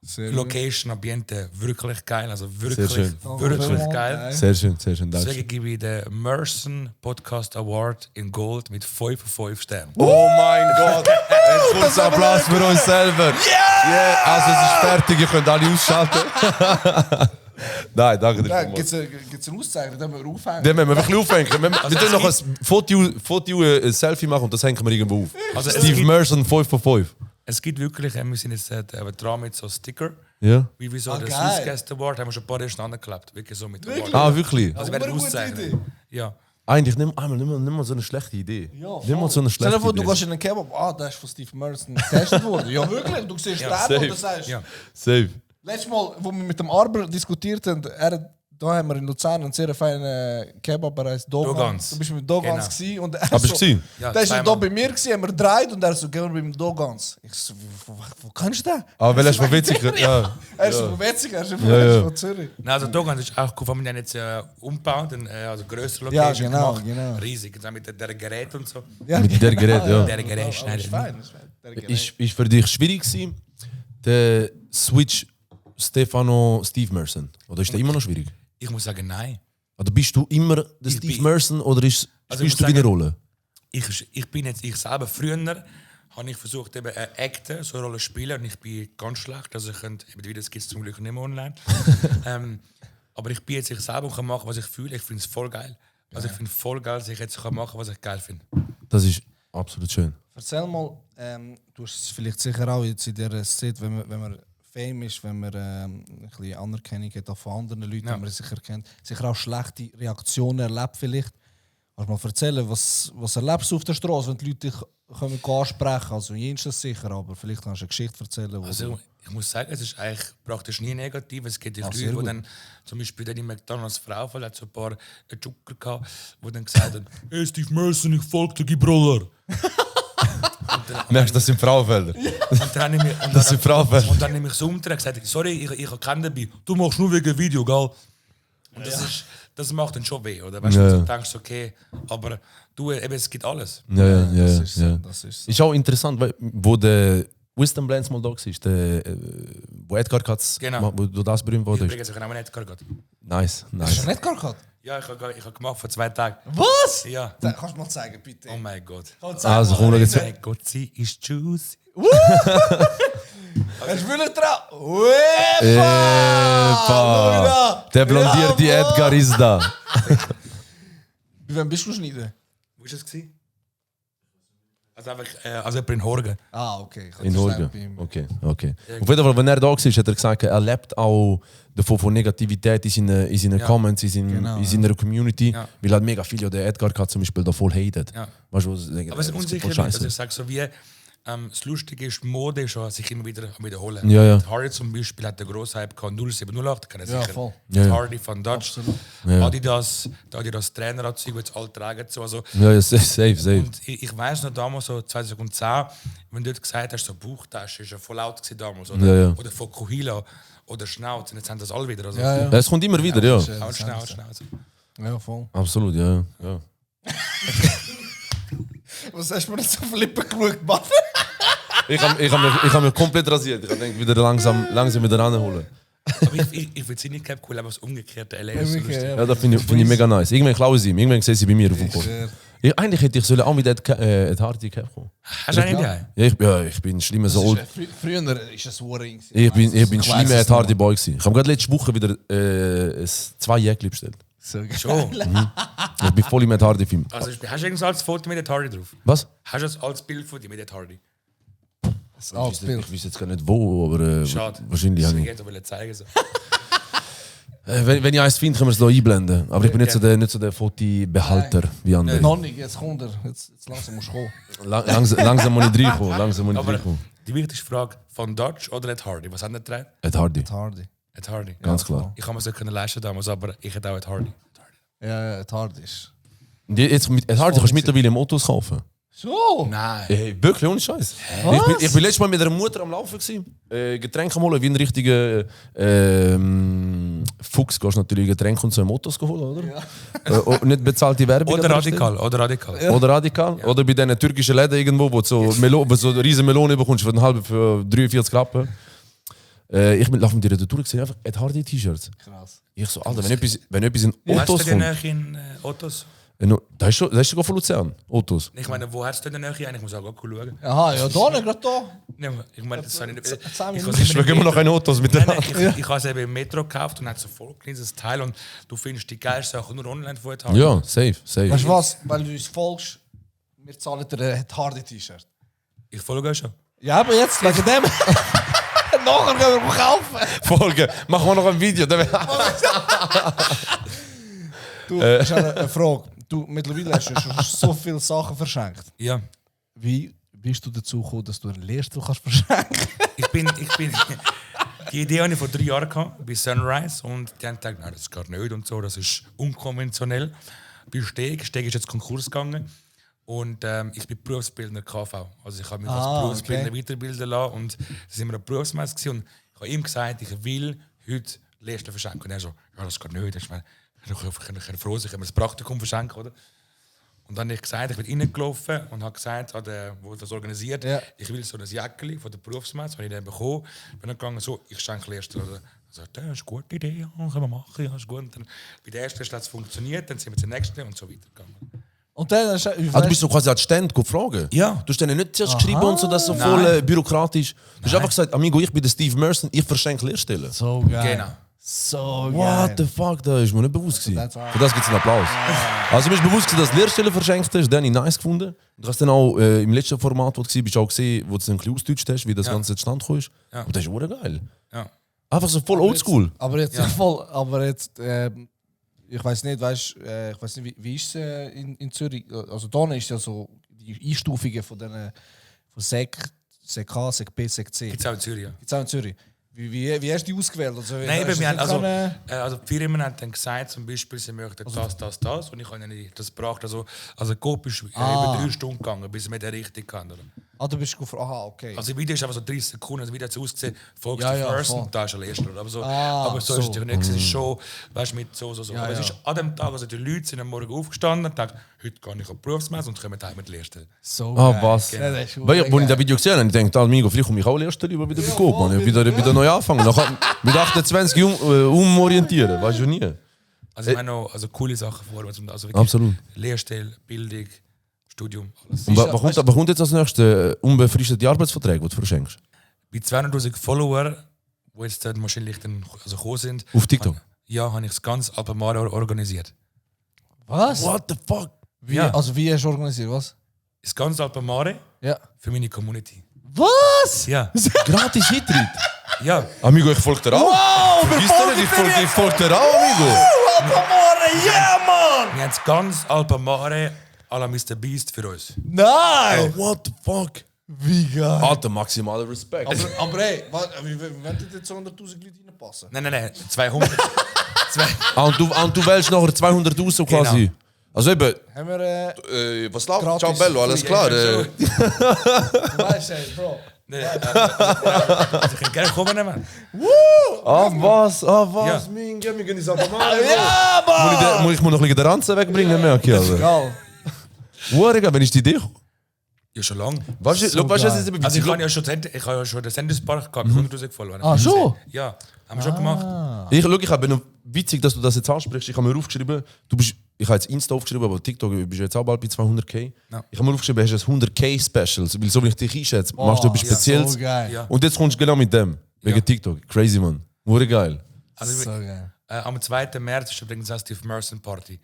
S3: Sehr
S4: Location, Ambiente, wirklich geil, also
S2: Sehr
S4: wirklich,
S2: schön.
S4: wirklich geil.
S2: Sehr schön, danke.
S4: Deswegen gebe ich den Merson Podcast Award in Gold mit 5 von 5 Sternen.
S2: Oh mein Gott! Ein kurzer Applaus für uns selber. Yeah! Also es ist fertig, ihr könnt alle ausschalten. Nein, danke dir.
S3: Ja,
S2: vielmals.
S3: gibt es eine Auszeichnung, dann wir aufhängen?
S2: Den müssen wir wirklich aufhängen. Wir tun noch ein Foto, ein Selfie machen und das hängen wir irgendwo auf.
S4: Also es
S2: Steve
S4: gibt-
S2: Merson 5 von 5.
S4: Es gibt wirklich, wir sind jetzt dran mit so Sticker,
S2: Ja.
S4: wie so der
S3: geil.
S4: Swiss Guest Award, haben wir schon ein paar Jahre angeklebt, wirklich so mit Award.
S2: Ah, wirklich?
S4: Also werden
S3: Aber eine gute
S4: auszeichnen.
S3: Idee.
S4: Ja.
S2: Eigentlich nimm mal so eine schlechte Idee.
S3: Ja,
S2: Nimm mal so eine
S3: Stell
S2: schlechte
S3: dir vor, du
S2: Idee.
S3: gehst in einen Kebab, der ist von Steve Merson getestet worden. Ja, wirklich, du siehst
S4: Ja,
S3: den und du
S2: safe.
S3: sagst...
S4: Ja.
S2: Safe.
S3: Letztes Mal, wo wir mit dem Arber diskutiert haben, da haben wir in Luzern einen sehr feinen Kebab, der heisst Dogans.
S4: Dogans.
S3: Du bist mit Dogans
S4: Genau.
S3: gewesen und er
S2: Aber
S3: so,
S2: ich gesehen?
S4: Ja,
S3: der ist ja
S4: zweimal.
S3: da bei mir gewesen, haben wir gedreht und er so, gehen wir beim Dogans. Ich so, wo kannst du den?
S2: Ah, weil er ist von Witziger. Ja.
S3: Er ist von Wetzig, er ist
S2: Ja.
S3: von Zürich.
S4: Nein, also Dogans ist auch cool, wenn wir den jetzt umbauen, also größere
S3: Ja,
S4: Location
S3: genau,
S4: gemacht.
S3: genau.
S4: Riesig, und dann mit der Gerät und so.
S3: Ja,
S2: Mit der Gerät, ja.
S4: Der Gerät
S3: Aber
S4: schneidet.
S3: ist fein, ist fein. Der Gerät.
S2: Ist für dich schwierig gewesen, der Switch Steve Merson? Oder ist der immer noch schwierig?
S4: Ich muss sagen, nein.
S2: Oder bist du immer der
S4: Ich
S2: Steve
S4: bin-
S2: Merson oder
S4: Also ich
S2: spielst
S4: muss
S2: du wie eine
S4: sagen,
S2: Rolle?
S4: Ich bin jetzt ich selber. Früher habe ich versucht, eben Acten, so eine Rolle zu spielen und ich bin ganz schlecht. Also ich könnte, eben die Videos gibt es zum Glück nicht mehr online. Aber ich bin jetzt ich selber und kann machen, was ich fühle. Ich finde es voll geil. Also ich finde es voll geil, dass ich jetzt machen kann, was ich geil finde.
S2: Das ist absolut schön.
S3: Erzähl mal, du hast es vielleicht sicher auch jetzt in dieser Szene, wenn man Fame ist, wenn man ein bisschen Anerkennung hat auch von anderen Leuten,
S4: Ja.
S3: die man sicher kennt, sicher auch schlechte Reaktionen erlebt vielleicht. Kannst du mal erzählen, was erlebst du auf der Straße, wenn die Leute dich kommen ansprechen? Also jenseits sicher, aber vielleicht kannst du eine Geschichte erzählen. Wo
S4: Also ich muss sagen, es ist eigentlich praktisch nie negativ. Es gibt Leute,
S3: sehr
S4: die
S3: gut.
S4: dann, zum Beispiel dann in McDonalds Frau, weil hat so ein paar Joker gehabt, die dann gesagt haben, hey Steve Merson, ich folge dir, gib Roller.
S2: Merkst du, das sind Frauenfelder?
S4: Und dann nehme ich, und
S2: Das sind Frauenfelder.
S4: und dann nehme ich so um und gesagt, sorry, ich habe keinen dabei. Du machst nur wegen Video, gell? Und das macht dann schon weh, oder? Weißt
S2: Ja.
S4: du, du denkst, okay, aber du, eben, es gibt alles.
S2: Ja.
S3: das ist so,
S2: ja.
S3: das ist so.
S2: Ist auch interessant, weil, wo der Wisdom Blends mal da war, wo Edgar Katz,
S4: Genau.
S2: wo du das berühmt wurde.
S4: Übrigens, ich habe auch nicht gehabt.
S2: Nice,
S3: Hast du
S2: nice.
S3: nicht gehabt?
S4: Ja, ich habe gemacht vor 2 Tagen.
S3: Was?
S4: Ja.
S3: Kannst du mal zeigen, bitte?
S4: Oh mein Gott.
S2: Also, komm, schau jetzt.
S4: Mein Gott, sie ist juicy.
S3: Hast du wirklich drauf?
S2: Epa! Der blondierte
S3: Jawohl!
S2: Edgar ist da.
S3: Wie wann bist du schneiden?
S4: Wo war das? Also einfach also in Horgen.
S3: Ah, okay. Ich
S2: In
S3: hatte
S2: Horgen.
S3: schnell beim-
S2: Okay. Auf jeden Fall, wenn er da war, hat er gesagt, er lebt auch davon von Negativität in seinen
S4: Ja.
S2: Comments, in
S3: Genau,
S2: seiner Community.
S4: Ja.
S2: Weil halt mega viele, der Edgar Katz zum Beispiel, da voll hatet.
S4: Ja.
S2: Weißt du, was ich denke?
S4: Aber es ist
S2: das
S4: unsicher.
S2: voll
S4: Also
S2: scheiße.
S4: ich sage so wie, das Lustige ist, die Mode ist schon sich immer wieder am wiederholen.
S2: Ja, ja.
S4: Hardy zum Beispiel hat den grossen Hype gehabt, 0708, kann er
S3: Ja,
S4: sicher.
S3: voll.
S2: Ja, ja.
S4: Hardy von Dutch,
S2: Ja.
S4: Adidas Traineranzug, die jetzt alle tragen. So. Also,
S2: Ja, safe.
S4: und ich weiss noch damals, so 2010, wenn du dort gesagt hast, so Bauchtasche, ist ja voll laut gewesen damals. Oder,
S2: Ja, ja.
S4: oder Fokuhila oder Schnauz. Und jetzt haben das alle wieder. Also,
S3: Ja, ja.
S2: Ja, es kommt immer wieder, ja.
S3: das ist,
S4: Auch Schnauz.
S3: Ja, voll.
S2: Absolut, ja.
S3: Was hast du mir jetzt auf die Lippen geschaut, Mann?
S2: Ich hab mich komplett rasiert. Ich denke, wieder langsam wieder ranholen.
S4: Aber ich finde es nicht cool, aber das umgekehrte LA ist so lustig.
S2: Ja, das finde ich mega nice. Irgendwann klauen sie ihm, irgendwann sehen sie bei mir auf dem Kopf. Ja, eigentlich hätte ich auch mit Ed Hardy Cap kommen.
S4: Hast du eine Idee?
S2: Ich bin schlimmer so old.
S3: Früher ist es Warring.
S2: Ich bin schlimmer Ed Hardy Boy gewesen. Ich habe gerade letzte Woche wieder 2 Jäckli bestellt.
S4: Schon.
S2: Ich bin voll im Ed Hardy Film.
S4: Also, hast du irgendein altes Foto mit der Hardy drauf?
S2: Was?
S4: Hast du ein altes Bild von dir mit der Hardy?
S3: Das altes Bild.
S2: Ich weiß jetzt gar nicht wo, aber
S4: Schade.
S2: wahrscheinlich
S4: Das
S2: habe ich.
S4: ich wollte zeigen. So.
S2: Wenn ich eins finde, können wir es hier einblenden. Aber ich bin nicht so der Fotobehalter wie andere.
S3: Noch nicht, jetzt kommt er. Jetzt langsam musst du kommen.
S2: Langsam muss ich reinkommen.
S4: Aber die wichtigste Frage, von Dutch oder Ed Hardy? Was haben die drei?
S2: Ed Hardy,
S3: Hardy.
S4: Ed Hardy.
S2: ganz klar.
S4: Ich kann mir so können leisten damals, aber ich hätte auch Ed Hardy.
S3: Ja, Hardy ist.
S2: Jetzt mit Ed Hardy kannst du mittlerweile Autos kaufen.
S3: So!
S4: Nein.
S2: Hey, wirklich, ohne Scheiß. Ich bin letztes Mal mit einer Mutter am Laufen gewesen. Getränke holen, wie ein richtiger Fuchs. Gehst natürlich Getränke und so Autos holen, oder? Ja. Nicht bezahlte Werbung.
S4: Oder
S2: aber
S4: radikal, oder radikal.
S2: Oder radikal. Oder bei diesen türkischen Läden irgendwo, wo du so eine riesen Melone bekommst für 43 Rappen. Ich bin laufen mit dir durch gesehen, einfach Ed Hardy T-Shirts.
S3: Krass.
S2: Ich so, Alter, wenn etwas in
S4: Wo hast du
S2: Autos
S4: denn
S2: kommt.
S4: in Autos?
S2: Das ist sogar von Luzern. Autos.
S4: Ich meine, wo hast du denn Nähe? Ich muss auch cool schauen.
S3: Aha, ja, da nicht, gerade da.
S4: Nein, ich meine, das habe ich nicht.
S3: Zeig mir
S4: Ich
S3: nicht.
S4: habe
S2: Ich schaue immer noch keine Autos mit
S4: Nein,
S2: der
S4: nein, ich habe es eben im Metro gekauft und habe so voll kleines Teil und du findest die geilsten Sachen nur online von Ed Hardy.
S2: Ja, safe.
S3: Weißt du was? Weil du uns folgst, wir zahlen dir ein Hardy-T-Shirt.
S4: Ich folge euch schon.
S3: Ja, aber jetzt wegen dem. Nachher können wir kaufen.
S2: Folge. Machen wir noch ein Video.
S3: Du, ist eine Frage. Du, mittlerweile hast du schon so viele Sachen verschenkt.
S4: Ja.
S3: Wie bist du dazu gekommen, dass du einen Lehrstuhl kannst verschenken?
S4: Ich bin. Die Idee hatte ich vor 3 Jahren gehabt, bei Sunrise und die haben gedacht, nein, das geht nicht und so, das ist unkonventionell. Bei Steg ist jetzt Konkurs gegangen und ich bin Berufsbildner KV. Also ich habe mich als Berufsbildner weiterbilden lassen und das war immer eine Berufsmesse gewesen. Und ich habe ihm gesagt, ich will heute Lehrstuhl verschenken. Und er so, ja, das geht nicht. Ich meine, ich bin froh, ich kann mir das Praktikum verschenken, oder? Und dann habe ich gesagt, ich bin reingelaufen und habe gesagt, der das organisiert,
S3: Ja.
S4: ich will so ein Jäckchen von der Berufsmesse, habe ich dann bekommen. Bin dann gegangen, so, ich schenke Lehrstuhl. Oder? Also, das ist eine gute Idee, ja, können wir machen, ja, ist gut. Und dann, bei der ersten hat es funktioniert, dann sind wir zum nächsten und so weitergegangen.
S3: Und dann hast
S2: du bist so quasi als Stand fragen?
S4: Ja.
S2: Du hast denen nicht zuerst geschrieben und so, das so voll bürokratisch. Du hast einfach gesagt, Amigo, ich bin der Steve Merson, ich verschenke Lehrstellen.
S3: so geil.
S4: Genau.
S3: So geil.
S2: What the fuck, da ist mir nicht bewusst gewesen.
S3: that's right.
S2: Für das gibt es einen Applaus. Also mir ist bewusst gewesen, dass du Lehrstellen verschenkt hast, den habe ich nice gefunden. Du hast dann auch im letzten Format, wo du warst, auch gesehen, wo du es ein bisschen ausgedeutscht hast, wie das Ganze zustande gekommen ist.
S4: Ja.
S2: Und das ist auch geil.
S4: Ja.
S2: Einfach so voll oldschool.
S3: Aber jetzt ich weiß nicht, ich weiß nicht, wie ist es in Zürich? Also da ist ja so die Einstufungen von den von Sek A, Sek B, Sek C.
S4: Gibt es auch in Zürich, ja.
S3: Gibt's auch in Zürich. Wie hast du die ausgewählt? Also,
S4: Nein,
S3: hast du
S4: wir haben,
S3: nicht
S4: also die Firmen haben dann gesagt, zum Beispiel, sie möchten das. Und ich habe ihnen das gebracht. Also der Coop ist über 3 Stunden gegangen, bis wir den richtig hatten.
S3: du bist gefragt, aha, okay.
S4: Also, das Video ist einfach so 30 Sekunden, das Video hat so ausgesehen, folgst
S3: Ja,
S4: du
S3: ja,
S4: first
S3: voll.
S4: und da ist der Letzte. Aber so ist es natürlich nicht. Es ist schon, weißt du, mit so.
S3: Ja,
S4: aber es
S3: ja.
S4: ist an dem Tag, also die Leute sind am Morgen aufgestanden und dachten, heute gehe ich auf die Berufsmesse und kommen heim mit der Letzten.
S3: So
S2: Ah,
S3: geil.
S2: was?
S3: Ja, das ist
S2: Weil ich, wo ich
S3: geil.
S2: das Video gesehen habe, ich dachte, Amigo, vielleicht komme ich auch Lehrstelle über wieder bekommen. Man. Ich will wieder neu anfangen. Mit 28 umorientieren, weißt du nie.
S4: Also ich meine noch coole Sachen vor, also wirklich
S2: Absolut.
S4: Lehrstelle, Bildung, Studium, alles.
S2: Und was kommt jetzt als nächstes? Unbefristete Arbeitsverträge, die du verschenkst?
S4: Bei 200'000 Follower, die jetzt dann wahrscheinlich dann, gekommen sind,
S2: Auf TikTok?
S4: habe ich es ganz Alpamare organisiert.
S3: Was?
S2: What the fuck?
S3: Wie,
S4: Ja.
S3: Also wie hast du organisiert, was?
S4: Das ganze Alpamare
S3: Ja.
S4: für meine Community.
S3: Was?
S4: Ja,
S2: Gratis Eintritt?
S4: ja.
S2: Amigo, ich folge dir auch.
S3: Wow,
S2: Vergiss dir nicht, ich folge dir auch, Amigo.
S3: Yeah, Mann!
S4: Wir haben das ganze Alpamare à la Mr. Beast für uns.
S3: Nein!
S2: What the fuck?
S3: Wie geil!
S2: Alter, maximaler Respekt.
S3: Aber hey, wie wollen jetzt so 100'000 Leute reinpassen?
S4: Nein, 200.
S2: Und du wählst nachher 200'000 quasi.
S4: Genau.
S2: Also eben,
S3: Haben wir,
S2: was läuft?
S3: Gratis.
S2: Ciao Bello, alles klar.
S3: du weißt, ey, Bro.
S4: Also ich kann gerne kommen, Mann.
S2: Was?
S4: Ja.
S2: Mein Gott, wir gehen ins Alpamare.
S3: Ja, Mann!
S2: Muss ich noch ein bisschen den Ranzen wegbringen, merke ich. Also.
S3: Geil.
S2: Wow, wenn ich die Idee komme.
S4: Ja, schon lange.
S2: Weißt du, was ist eben
S4: Also ich
S2: witzig?
S4: habe ja schon den Sendespark gehabt, 100'000 Follower.
S3: Ah, schon?
S4: Ja, haben wir schon gemacht.
S2: Ich habe noch witzig, dass du das jetzt ansprichst. Ich habe mir aufgeschrieben, ich habe jetzt Insta aufgeschrieben, aber TikTok bist du jetzt auch bald bei 200k.
S4: Ja.
S2: Ich habe mir aufgeschrieben, hast du ein 100k-Special. Weil so wie ich dich einschätze, machst du etwas Spezielles.
S3: So geil.
S4: Ja.
S2: Und jetzt kommst du genau mit dem. Wegen
S4: Ja.
S2: TikTok. Crazy, man. Wurde geil.
S4: Also,
S3: So geil.
S4: am 2. März ist übrigens auch Steve Merson Party.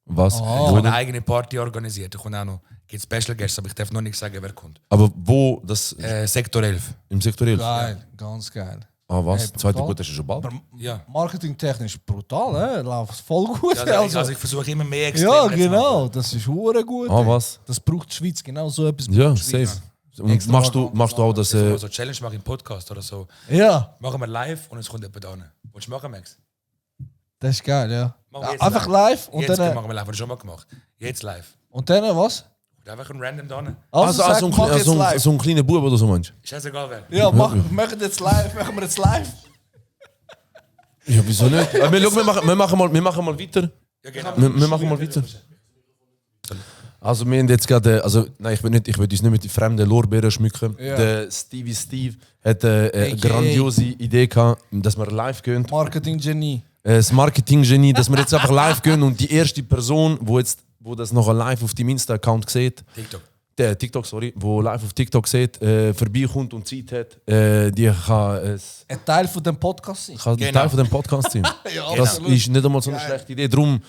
S2: Was?
S4: Ich
S2: Wo
S4: habe eine
S2: denn?
S4: eigene Party organisiert. Da kommt auch noch gibt Special Guests, aber ich darf noch nicht sagen, wer kommt.
S2: Aber wo? Das
S4: Sektor 11.
S2: im Sektor 11?
S3: Geil, ganz geil.
S2: Ah, was?
S3: Hey,
S2: Zweite
S3: brutal.
S2: Gut, das ist schon bald.
S4: Ja.
S3: Marketingtechnisch brutal, läuft voll gut.
S4: Also ich versuche immer mehr extrem
S3: ja,
S4: zu
S3: genau,
S4: machen.
S3: das ist hure gut.
S2: Ah,
S3: ey.
S2: was?
S3: Das braucht die Schweiz, genau so etwas.
S2: Ja,
S3: braucht die Schweiz.
S2: safe. Und
S3: Extra
S2: machst du auch das...
S4: So, so Challenge mache ich im Podcast oder so.
S3: Ja,
S4: Machen wir live und es kommt jemand an. Willst du machen, Max?
S3: das ist geil, ja.
S4: Machen wir jetzt
S3: Einfach live und
S4: Jetzt
S3: dann,
S4: machen wir live, haben wir schon mal gemacht. Jetzt live.
S3: was?
S4: Und einfach ein random da hin.
S3: Also,
S2: Also,
S3: sag, mach jetzt live.
S2: so ein kleiner Bub oder so, meinst
S4: Scheißegal wer.
S3: Ja, machen wir jetzt live.
S2: du? Ja, wieso nicht? Wir machen mal weiter.
S4: Ja, genau.
S2: Wir machen mal weiter. Also wir haben jetzt gerade, also nein, ich will uns nicht mit fremden Lorbeeren schmücken.
S3: Ja.
S2: Der Steve hat eine
S3: AKA.
S2: grandiose Idee gehabt, dass wir live gehen.
S3: Marketing-Genie.
S2: Das Marketing-Genie, dass wir jetzt einfach live gehen und die erste Person, wo das noch live auf deinem Insta-Account sieht,
S4: TikTok.
S2: der TikTok, sorry, wo live auf TikTok sieht, vorbeikommt und Zeit hat, die kann
S3: Ein Teil von dem Podcast sein.
S2: ein
S4: Genau.
S2: Teil von dem Podcast sein.
S3: Ja,
S2: Das
S3: absolut.
S2: ist nicht einmal so eine
S3: Geil.
S2: schlechte Idee. Darum,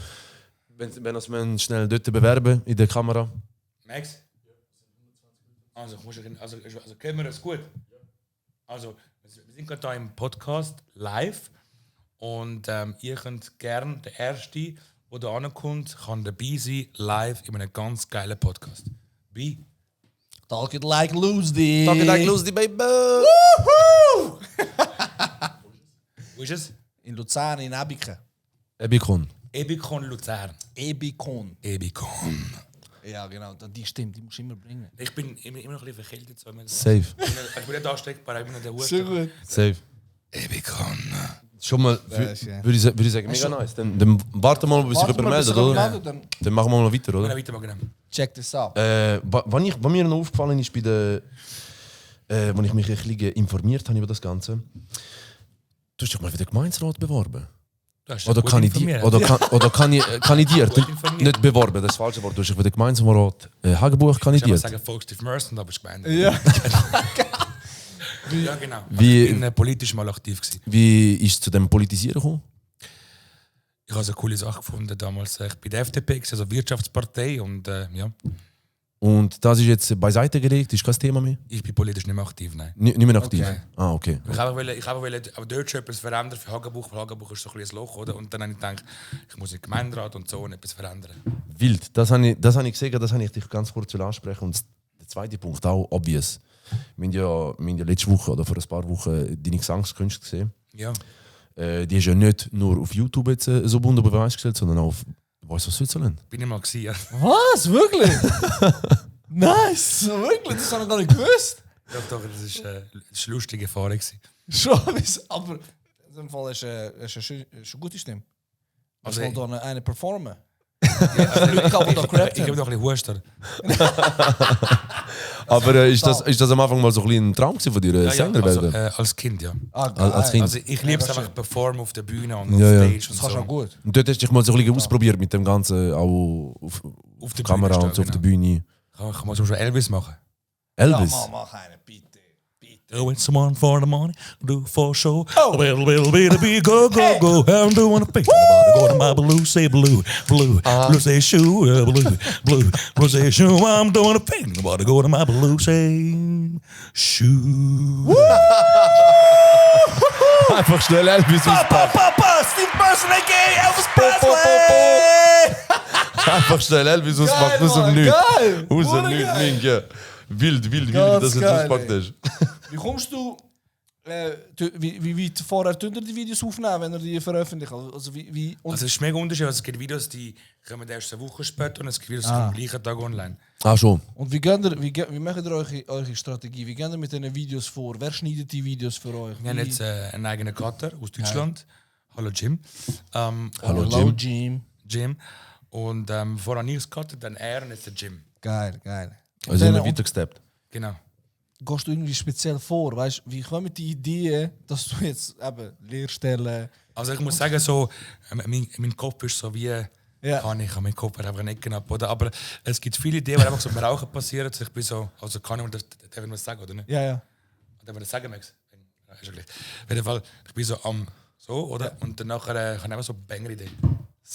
S2: wenn wir schnell dort bewerben in der Kamera.
S4: Max? Also können wir das gut? Also, wir sind gerade hier im Podcast live und ihr könnt gerne, der Erste, der da ankommt, kann dabei sein, live in einem ganz geilen Podcast. Wie?
S3: Talk it like Lucy.
S2: die baby.
S4: Wo ist es?
S3: In Luzern, in Ebiken.
S2: Ebikon.
S4: Ebikon Luzern.
S3: Ebikon.
S4: Ebikon.
S3: Ja, genau. Die stimmt, die musst du immer bringen.
S4: Ich bin immer noch ein bisschen verkältet. So.
S2: Safe.
S4: Ich bin nicht ansteckbar, ich bin nicht der Husten.
S2: Safe.
S4: Ebikon.
S2: Schon mal,
S3: ist geil.
S2: würde ich sagen, mega nice. Dann warten wir mal, bis sich jemand meldet, oder? Dann machen wir mal weiter,
S4: Dann
S2: oder?
S4: weitermachen.
S3: Check this out.
S2: Was mir noch aufgefallen ist, als ich mich ein bisschen informiert habe über das Ganze, Du hast dich mal für den Gemeinsrat beworben.
S4: Du hast
S2: Oder
S4: gut
S2: kandidiert.
S4: informiert.
S2: Oder kandidiert.
S4: informiert.
S2: Nicht beworben, das ist das falsche Wort. Du hast dich für den Gemeinsamrat Hagenbuch
S4: Ich würde
S2: kandidiert.
S4: sagen, folgst du Merson, aber ich gemeint.
S3: Ja.
S4: Ja, genau.
S2: Wie-
S4: Ich bin politisch mal aktiv gewesen.
S2: Wie ist es zu dem Politisieren gekommen?
S4: Ich habe eine coole Sache gefunden damals. Ich bin der FDP, also Wirtschaftspartei, und ja,
S2: Und das ist jetzt beiseite gelegt, ist kein Thema mehr?
S4: ich bin politisch nicht mehr aktiv, nein.
S2: Nicht mehr aktiv?
S3: Okay.
S2: Ah, okay.
S4: Ich wollte aber dort schon etwas verändern für Hagenbuch, weil Hagenbuch ist so ein bisschen ein Loch, oder? Und dann habe ich gedacht, ich muss in den Gemeinderat und so und etwas verändern.
S2: Wild. Das habe ich gesehen, das habe ich dich ganz kurz ansprechen. Und der zweite Punkt, auch obvious. Wir haben ja letzte Woche oder vor ein paar Wochen deine Gesangskünste gesehen.
S4: Ja.
S2: Die ist ja nicht nur auf YouTube jetzt so bunt unter Beweis gestellt, sondern auch auf Voice of Switzerland.
S4: Bin ich mal gewesen, ja.
S3: Was? Wirklich? Nice! Wirklich? Das habe ich gar nicht gewusst.
S4: Doch, das ist eine lustige Erfahrung gewesen.
S3: Schon, aber in dem Fall ist es eine gute Stimme.
S4: Also,
S3: Also soll dann eine performen.
S4: Ich
S3: Leute, die da gerappt
S4: habe
S3: haben.
S4: noch ein bisschen Huster.
S2: Aber ist das am Anfang mal so ein bisschen ein Traum gewesen von dir, Sänger
S4: also,
S2: werden?
S4: als Kind, ja.
S3: Ah, geil.
S2: Als Kind.
S4: Also ich liebe es
S3: das
S4: einfach,
S3: schön.
S4: performen auf der Bühne und
S2: Ja,
S4: auf
S2: ja.
S4: Stage
S3: Das
S4: und
S3: kannst du auch
S4: so.
S3: gut.
S2: Und dort hast du dich mal so ein bisschen ausprobiert mit dem Ganzen, auch auf
S4: der
S2: Kamera
S4: Bühne
S2: und so auf
S4: stehen,
S2: der Bühne.
S4: Kann man so schon Elvis machen.
S2: Elvis?
S3: mach eine, bitte.
S4: When someone for the money, do for show. A little bit, go, go, go. I'm doing a pay. Go to my blue, say blue, blue. Blue say shoe, blue, blue. Blue say shoe, I'm doing a pay. Nobody go to my blue, say shoe.
S2: Einfach schnell Elvis auspacken.
S4: Papa, Steve Person, a.k.a. Elvis Presley!
S2: Einfach schnell Elvis auspacken,
S3: Geil,
S2: aus dem
S3: Mann,
S2: Nichts.
S3: geil.
S2: Aus dem
S3: Hure
S2: Nichts,
S3: geil.
S2: Mink, ja. Wild, wie
S3: Ganz
S2: du das jetzt
S3: geil,
S2: auspackt
S3: ey.
S2: hast.
S3: Wie kommst du, wie vorher tun die Videos aufnehmen, wenn ihr die veröffentlicht? Also wie und
S4: Also es ist mega unterschiedlich. Also es gibt Videos, die kommen erst eine Woche später und es gibt Videos, die kommen am gleichen Tag online.
S2: Ah, schon.
S3: wie macht ihr eure Strategie? Wie geht ihr mit diesen Videos vor? Wer schneidet die Videos für euch?
S4: Wir haben jetzt einen eigenen Cutter aus Deutschland. Hallo Jim.
S2: Hallo, Jim.
S4: Jim. Und vorher ich es gecuttet, dann er und jetzt der Jim.
S3: Geil, geil.
S2: Also immer weitergesteppt.
S4: Genau.
S3: Gehst du irgendwie speziell vor? Weißt, wie kommen die Ideen, dass du jetzt eben Lehrstellen...
S4: Also ich muss sagen, so, mein Kopf ist so wie...
S3: Ja.
S4: Kann ich habe meinen Kopf einfach nicht genau. Oder? Aber es gibt viele Ideen, die einfach so beim Rauchen passieren. Ich bin so... Also kann ich darf ich was sagen, oder nicht?
S3: Ja, ja.
S4: Darf ich das sagen, Max? Ja, ist ja gleich. Auf jeden Fall, ich bin so am... So, oder? Ja. Und dann nachher habe ich einfach so eine Banger-Idee.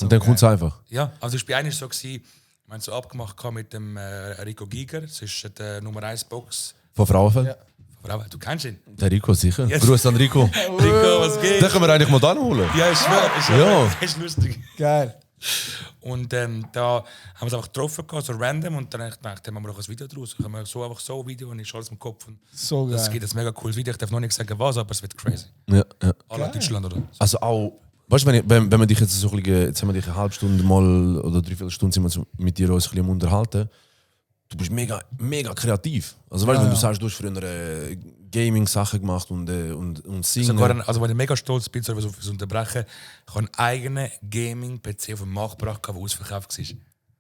S2: Und dann kommt es einfach.
S4: Ja, also ich bin eigentlich so gewesen, wir haben so abgemacht mit dem Rico Giger, das ist der Nummer 1 Box.
S2: Von Frauenfeld?
S3: Ja.
S4: Frau, du kennst ihn?
S2: Der Rico, sicher.
S4: Yes.
S2: Gruß an Rico.
S4: Rico, was geht?
S2: Den können wir eigentlich mal da holen.
S4: Ja, ich schwöre,
S2: Ja.
S4: ist lustig.
S3: Geil.
S4: Und da haben wir es einfach getroffen, so random, und dann habe ich gedacht, dann machen wir noch ein Video draus. Dann haben wir so einfach so ein Video und ich schaue es im Kopf. Und
S3: So geil.
S4: das gibt ein mega cooles Video. Ich darf noch nicht sagen, was, aber es wird crazy.
S2: Ja, ja.
S4: Alle Deutschland, oder?
S2: Also auch, weißt du, wenn wir dich jetzt so ein bisschen, jetzt haben wir dich eine halbe Stunde mal oder 3/4 Stunde sind wir so mit dir uns ein bisschen am unterhalten. Du bist mega, mega kreativ. Also weißt du, wenn du sagst, du hast früher Gaming-Sachen gemacht und Singen.
S4: Also wenn ich mega stolz bin, so zu unterbrechen, ich habe einen eigenen Gaming-PC auf dem Markt gebracht, der ausverkauft war.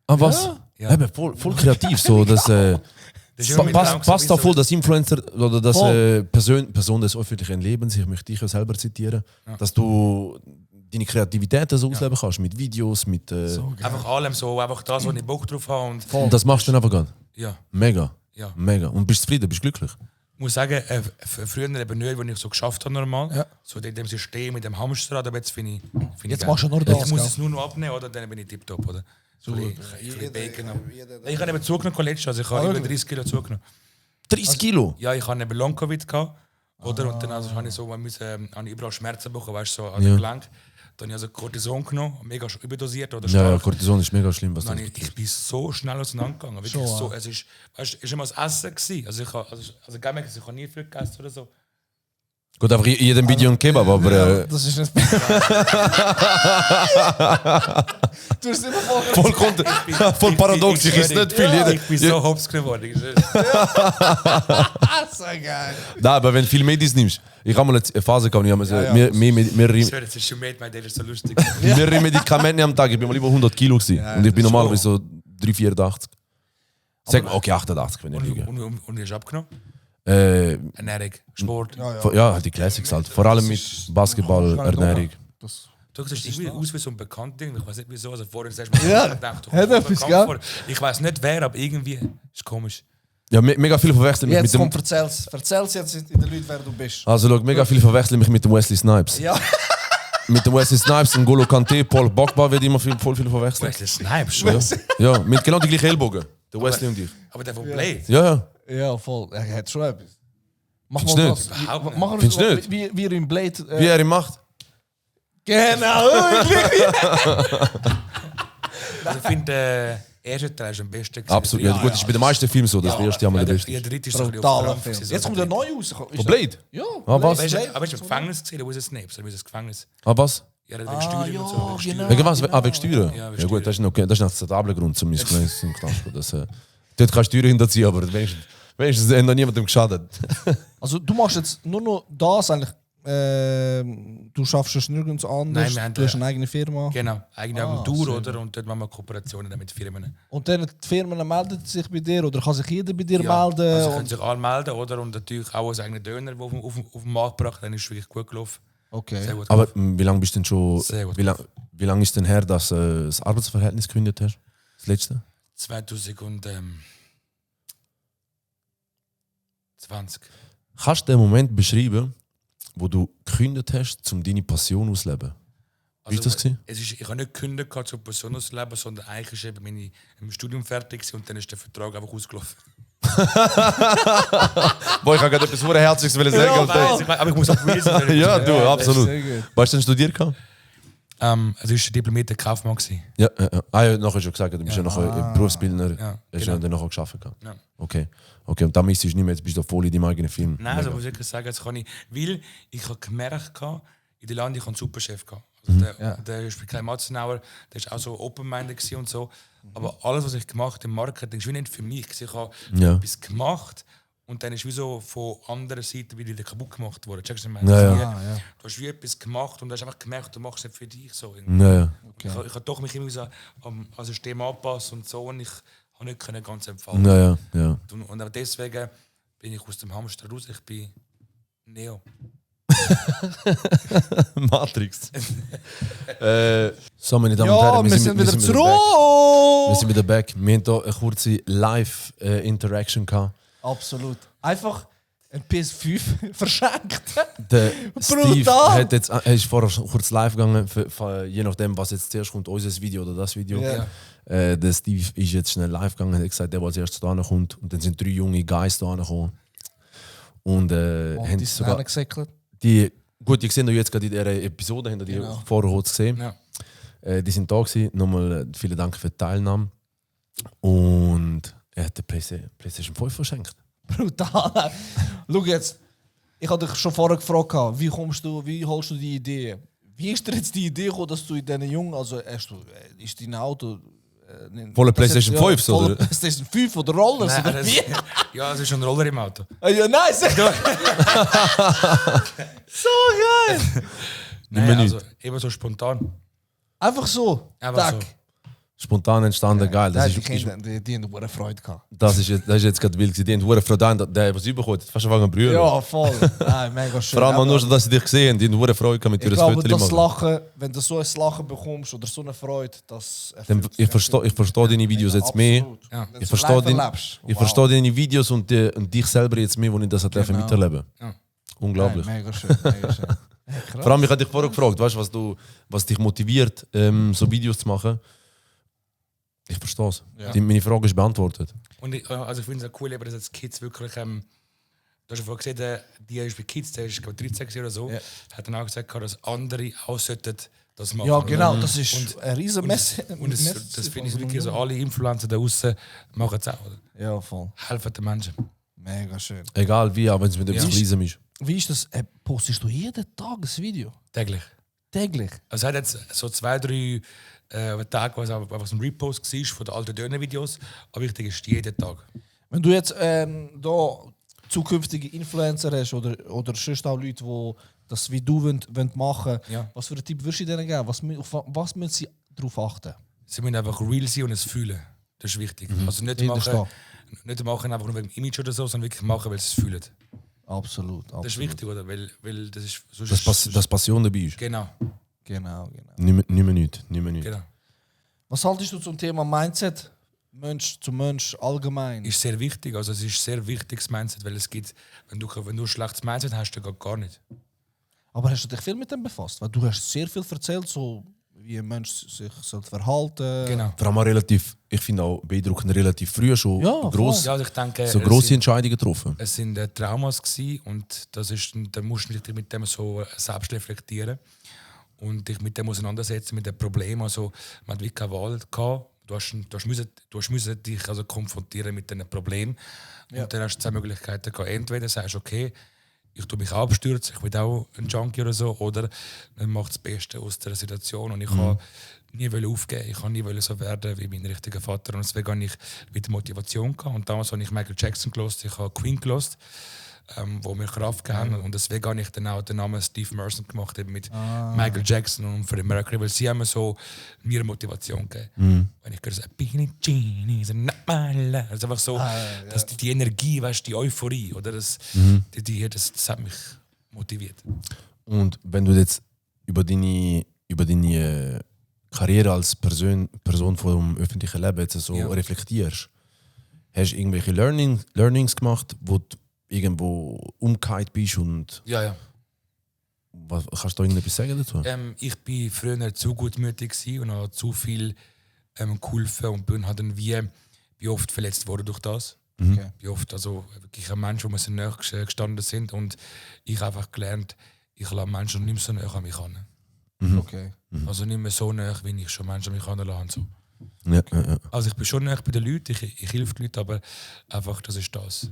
S2: Ah, was?
S4: Ja.
S2: Eben, voll kreativ. So, dass,
S4: Das ist immer mein Traum
S2: passt da
S4: gewesen,
S2: voll, dass Influencer oder dass
S3: Voll.
S2: Person des öffentlichen Lebens, ich möchte dich ja selber zitieren, dass du deine Kreativität so ausleben kannst, mit Videos, mit.
S4: Einfach allem so, einfach das, wo ich Bock drauf habe. Und
S2: Und das machst du dann einfach gar.
S4: ja,
S2: Mega.
S4: Ja.
S2: Mega. Und bist zufrieden, bist glücklich.
S4: ich muss sagen, früher eben nicht, wenn ich so geschafft habe normal.
S3: Ja.
S4: So in dem System, mit dem Hamsterrad, aber jetzt finde ich
S3: Jetzt
S4: geil.
S3: machst du nur
S4: Jetzt
S3: das,
S4: muss ich
S3: gell?
S4: es nur noch abnehmen, oder dann bin ich tipptopp, oder? So ein bisschen Bacon. Ich habe eben zugenommen letztes, also ich habe über 30 Kilo zugenommen.
S2: 30 Kilo?
S4: Ja, ich hatte eben Long-Covid gehabt, oder? Und dann habe ich so, habe ich überall Schmerzen bekommen, weißt du, so an den Gelenk. Dann habe ich also Cortison genommen, mega überdosiert oder
S2: Ja,
S4: stark.
S2: Cortison ist mega schlimm, was
S4: Nein,
S2: das
S4: ich bin so schnell auseinandergegangen. Wirklich
S3: Schon,
S4: so, es ist, weißt, es ist immer das Essen gewesen. Also ich habe ich habe nie viel gegessen oder so.
S2: Gut, einfach in jedem Video ein Kebab, aber
S3: Das ist nicht... Du hast immer
S2: voll paradox, ich esse nicht viel.
S4: Ich bin so hops geworden.
S3: so geil.
S2: Nein, aber wenn du viel Medis nimmst, ich habe mal eine Phase gehabt, ich habe mehrere
S4: Das ist schon made, mein Dad ist so lustig.
S2: Medikamente am Tag, ich bin mal über 100 Kilo gewesen. Und ich bin normalerweise so 384. Sag mal, okay, 88, wenn ich liege.
S4: Und du hast abgenommen? Ernährung, Sport.
S2: Ja, die Classics halt. Vor allem mit Basketball, Ernährung.
S4: Du siehst irgendwie aus wie so ein Bekannter. Ich weiß nicht wieso. Also vorhin hast du
S3: Ja,
S4: gedacht,
S3: hat etwas, gell?
S4: Ich weiß nicht wer, aber irgendwie ist komisch.
S2: Ja, mega viel verwechseln mich mit
S3: Jetzt
S2: dem...
S3: kommt, erzähl's jetzt in den Leuten, wer du bist.
S2: Also schau, mega viel verwechseln mich mit dem Wesley Snipes.
S3: Ja.
S2: Mit dem Wesley Snipes, dem Golo Kanté, Paul Pogba wird immer voll viel verwechselt.
S4: Wesley Snipes.
S2: Ja, mit genau die gleichen Ellbogen. Der Wesley und ich.
S4: Aber der von Blade.
S2: Ja.
S3: Ja, voll. Er hat schon etwas. Mach
S2: Findest
S3: mal
S2: du
S3: das.
S4: nicht?
S3: Mach
S2: Findest du
S3: das, wie er im Blade...
S2: Wie er ihn macht.
S3: Genau.
S4: Also ich finde, der erste Teil ist am besten gewesen.
S2: Absolut. Ja, gut, das ist bei den meisten Filmen so, dass der erste Jahr der beste
S4: Der
S2: ist.
S4: dritte ist so ein bisschen
S3: Brutaler
S4: auf
S3: Film.
S4: Krampf.
S3: Jetzt kommt der neu raus.
S2: Oh, Blade?
S3: Ja.
S2: Ah, was?
S4: Weißt du, aber hast du im Gefängnis gesehen? Wo ist Snape? So, wie ist das Gefängnis?
S2: Ah, was?
S4: Ja, wegen Steuern und so. Wegen
S3: genau.
S2: Wegen was? Ah, wegen Steuern?
S4: Ja, wegen
S2: Ja gut, das ist noch okay. Das ist ein akzeptabler Grund, um ins Gefängnis zu gehen. Dort kannst du Steuern hinterziehen, aber wenigstens hat noch niemandem geschadet.
S3: Also du machst jetzt nur noch das eigentlich. Du schaffst es nirgends anders.
S4: Nein, wir haben
S3: du hast eine eigene Firma.
S4: Genau, eigene Agentur,
S3: sehr
S4: oder? Und dort machen wir Kooperationen mit Firmen.
S3: Und dann die Firmen melden sich bei dir oder kann sich jeder bei dir
S4: Ja,
S3: melden?
S4: also
S3: und
S4: können sich alle melden, oder? Und natürlich auch als eigenen Döner, der auf den Markt gebracht, dann ist es wirklich gut gelaufen.
S3: okay.
S4: Sehr gut.
S2: Aber wie lange bist du denn schon...
S4: Sehr gut.
S2: Wie lange ist denn her, dass du das Arbeitsverhältnis gekündigt hast? Das letzte?
S4: 2020.
S2: Kannst du den Moment beschreiben, wo du gekündigt hast, um deine Passion auszuleben? Wie war das gewesen?
S4: Ich habe nicht gekündigt zur Passion auszuleben, sondern eigentlich ist eben im Studium fertig gewesen und dann ist der Vertrag einfach ausgelaufen.
S2: Boah, ich habe gerade etwas Herziges sagen.
S4: Aber ich muss auch real sein.
S2: Ja, du, absolut.
S3: sehr gut.
S2: Was hast du denn studiert?
S4: Also ist ein diplomierter Kaufmann gewesen.
S2: Ja. Ah, ja, nachher hast du gesagt, du bist ja noch ein Berufsbildner.
S4: Ja,
S2: Hast du dann nachher gearbeitet?
S4: Ja.
S2: Okay, und dann misst du nicht mehr, jetzt bist du voll in deinem eigenen Film.
S4: Nein, also muss ich wirklich sagen, jetzt kann ich, weil ich habe gemerkt, in der Land ich einen Superchef gehabt. Also der ist Kai Matzenauer, der ist auch so open-minded gewesen und so. Aber alles, was ich gemacht habe im Marketing, ist wie nicht für mich. Ich habe etwas gemacht und dann ist wie so von anderer Seite wieder kaputt gemacht worden. Checkst du, was ich meine? Du hast wie etwas gemacht und du hast einfach gemerkt, du machst es nicht für dich. So.
S2: Ja.
S4: Ich habe doch mich immer so an das System angepasst und so und ich habe nicht ganz empfangen.
S2: Ja.
S4: Und auch deswegen bin ich aus dem Hamster raus. Ich bin Neo.
S2: Matrix. So, meine Damen und
S3: Ja,
S2: Herren,
S3: wir sind wieder
S2: back.
S3: zurück.
S2: Wir sind wieder back. Wir haben hier eine kurze Live-Interaction gehabt.
S3: Absolut. Einfach ein PS5 verschenkt.
S2: Der Steve
S3: Brutal.
S2: ist vorher schon kurz live gegangen, je nachdem, was jetzt zuerst kommt, unser Video oder das Video.
S3: Ja.
S2: Der Steve ist jetzt schnell live gegangen, hat gesagt, der, der als erstes da kommt. Und dann sind 3 junge Guys da gekommen. Und haben
S3: die
S2: sogar
S3: sind gesäckelt.
S2: gut, die sehen jetzt gerade in dieser Episode, haben die vorher kurz gesehen.
S4: Ja.
S2: Die sind da gewesen. Nochmal vielen Dank für die Teilnahme. Und er hat den PlayStation 5 verschenkt.
S3: Brutal. Schau jetzt, ich hatte dich schon vorher gefragt, wie holst du die Idee? Wie ist dir jetzt die Idee gekommen, dass du in diesen Jungen, also ist dein Auto...
S2: Volle PlayStation 5, so,
S3: volle
S2: oder?
S3: PlayStation 5 oder Rollers,
S4: Nein,
S3: oder wie?
S4: ja, es ist schon ein Roller im Auto.
S3: Ja, nice! So geil!
S4: Nein, also eben so spontan.
S3: Einfach so,
S4: Einfach
S3: Tag.
S4: so.
S2: Spontan entstanden, geil. Das
S3: Die
S2: ist,
S3: Kinder, die haben eine Freude gehabt.
S2: das ist jetzt gerade wild gewesen. Die haben hure Freude an, der was überkommt, fast angefangen zu brüllen.
S3: Ja, voll. Nein, mega schön.
S2: Vor allem
S3: Aber
S2: nur, dass sie dich gesehen haben, die haben hure Freude gehabt mit
S3: ich
S2: ihrem
S3: glaube,
S2: Foto
S3: das
S2: machen.
S3: Lachen, wenn du so ein Lachen bekommst oder so eine Freude, das erfüllt
S2: Ich verstehe deine Videos jetzt mehr.
S4: Ja.
S3: Wenn
S2: Ich
S3: du
S2: verstehe
S3: live
S2: deine,
S3: erlebst.
S2: ich verstehe deine Videos und dich selber jetzt mehr, wo ich das dürfen miterleben.
S4: Ja.
S2: Unglaublich.
S3: Nein, mega schön, mega schön.
S2: Vor allem, ich habe dich vorher gefragt, weißt du, was dich motiviert, so Videos zu machen. Ich verstehe es.
S3: Ja.
S2: Meine Frage ist beantwortet.
S4: Und ich finde es auch cool, dass jetzt Kids wirklich. Du hast ja vorhin gesehen, die ist bei Kids, der ist glaube 13 oder so,
S3: Ja.
S4: hat dann auch gesagt, dass andere auch sollten das machen.
S3: Ja, genau, das ist
S4: Und-
S3: eine riesen Messe.
S4: Und das finde ich wirklich so, alle Influencer da draußen machen es auch. Oder?
S3: Ja, voll.
S4: Helfen den Menschen.
S3: Mega schön.
S2: Egal wie, auch wenn es mit etwas
S4: Ja.
S2: Kleinem ist.
S3: Wie ist das? Postest du jeden Tag ein Video?
S4: Täglich.
S3: Täglich?
S4: Also es hat jetzt so 2-3 Tage, wo es einfach so ein Repost war von den alten Döner-Videos, aber wichtig ist jeden Tag.
S3: Wenn du jetzt da zukünftige Influencer hast oder sonst auch Leute, die das wie du machen wollen,
S4: Ja.
S3: was für einen Tipp würdest du denen geben? Auf was müssen sie darauf achten?
S4: Sie müssen einfach real sein und es fühlen. Das ist wichtig. Also nicht
S3: Hinterstehen.
S4: machen, Nicht machen einfach nur wegen dem Image oder so, sondern wirklich machen, weil sie es fühlen.
S3: Absolut.
S4: Das ist wichtig, oder? Weil das ist...
S2: Das Passion dabei ist.
S4: Genau.
S3: Genau.
S2: Nicht mehr nichts.
S4: Genau.
S3: Was haltest du zum Thema Mindset? Mensch zu Mensch allgemein.
S4: Ist sehr wichtig, also es ist sehr wichtiges Mindset, weil es gibt, wenn du ein schlechtes Mindset hast, dann geht gar nicht.
S3: Aber hast du dich viel mit dem befasst? Weil du hast sehr viel erzählt, so wie ein Mensch sich verhalten.
S4: Genau.
S2: Vor allem auch ich finde auch beeindruckend relativ früh schon
S3: Ja,
S2: gross,
S4: Ja, also ich denke,
S2: so grosse Entscheidungen getroffen.
S4: es sind Traumas gewesen und das ist, da musst du dich mit dem so selbst reflektieren und dich mit dem auseinandersetzen, mit dem Problem. Also man hat wirklich keine Wahl gehabt. Du musst dich also konfrontieren mit diesen Problemen.
S3: Ja.
S4: Und dann hast du zwei Möglichkeiten gehabt. Entweder sagst du, okay, ich tue mich abstürzen, ich bin auch ein Junkie oder so, oder man macht das Beste aus der Situation. Und ich habe nie aufgeben, ich habe nie so werden wie mein richtiger Vater. Und deswegen habe ich wieder Motivation gehabt. Und damals habe ich Michael Jackson gehört, ich habe Queen gehört, wo mir Kraft gegeben haben. Und deswegen habe ich dann auch den Namen Steve Merson gemacht, eben mit Michael Jackson und Freddie Mercury, weil sie haben mir so mir Motivation gegeben. Wenn ich gehört habe, Beanie Genies and not my love. Das ist einfach so, dass die Energie, weißt, die Euphorie, oder das hat mich motiviert.
S2: Und wenn du jetzt über deine Karriere als Person vom öffentlichen Leben jetzt so reflektierst, hast du irgendwelche Learnings gemacht, wo du irgendwo umgekehrt bist und
S4: Ja.
S2: kannst du da irgendetwas sagen dazu?
S4: Ich war früher zu gutmütig und habe zu viel geholfen und bin halt dann wie oft verletzt worden durch das.
S3: Okay.
S4: Wie oft, also wirklich ein Mensch, wo wir so nahe gestanden sind und ich einfach gelernt, ich lasse Menschen nicht mehr so nahe an mich an.
S3: Okay.
S4: Also nicht mehr so nahe, wie ich schon Menschen an mich anlasse. So.
S2: Ja.
S4: Also ich bin schon nahe bei den Leuten, ich helfe den Leuten, aber einfach, das ist das.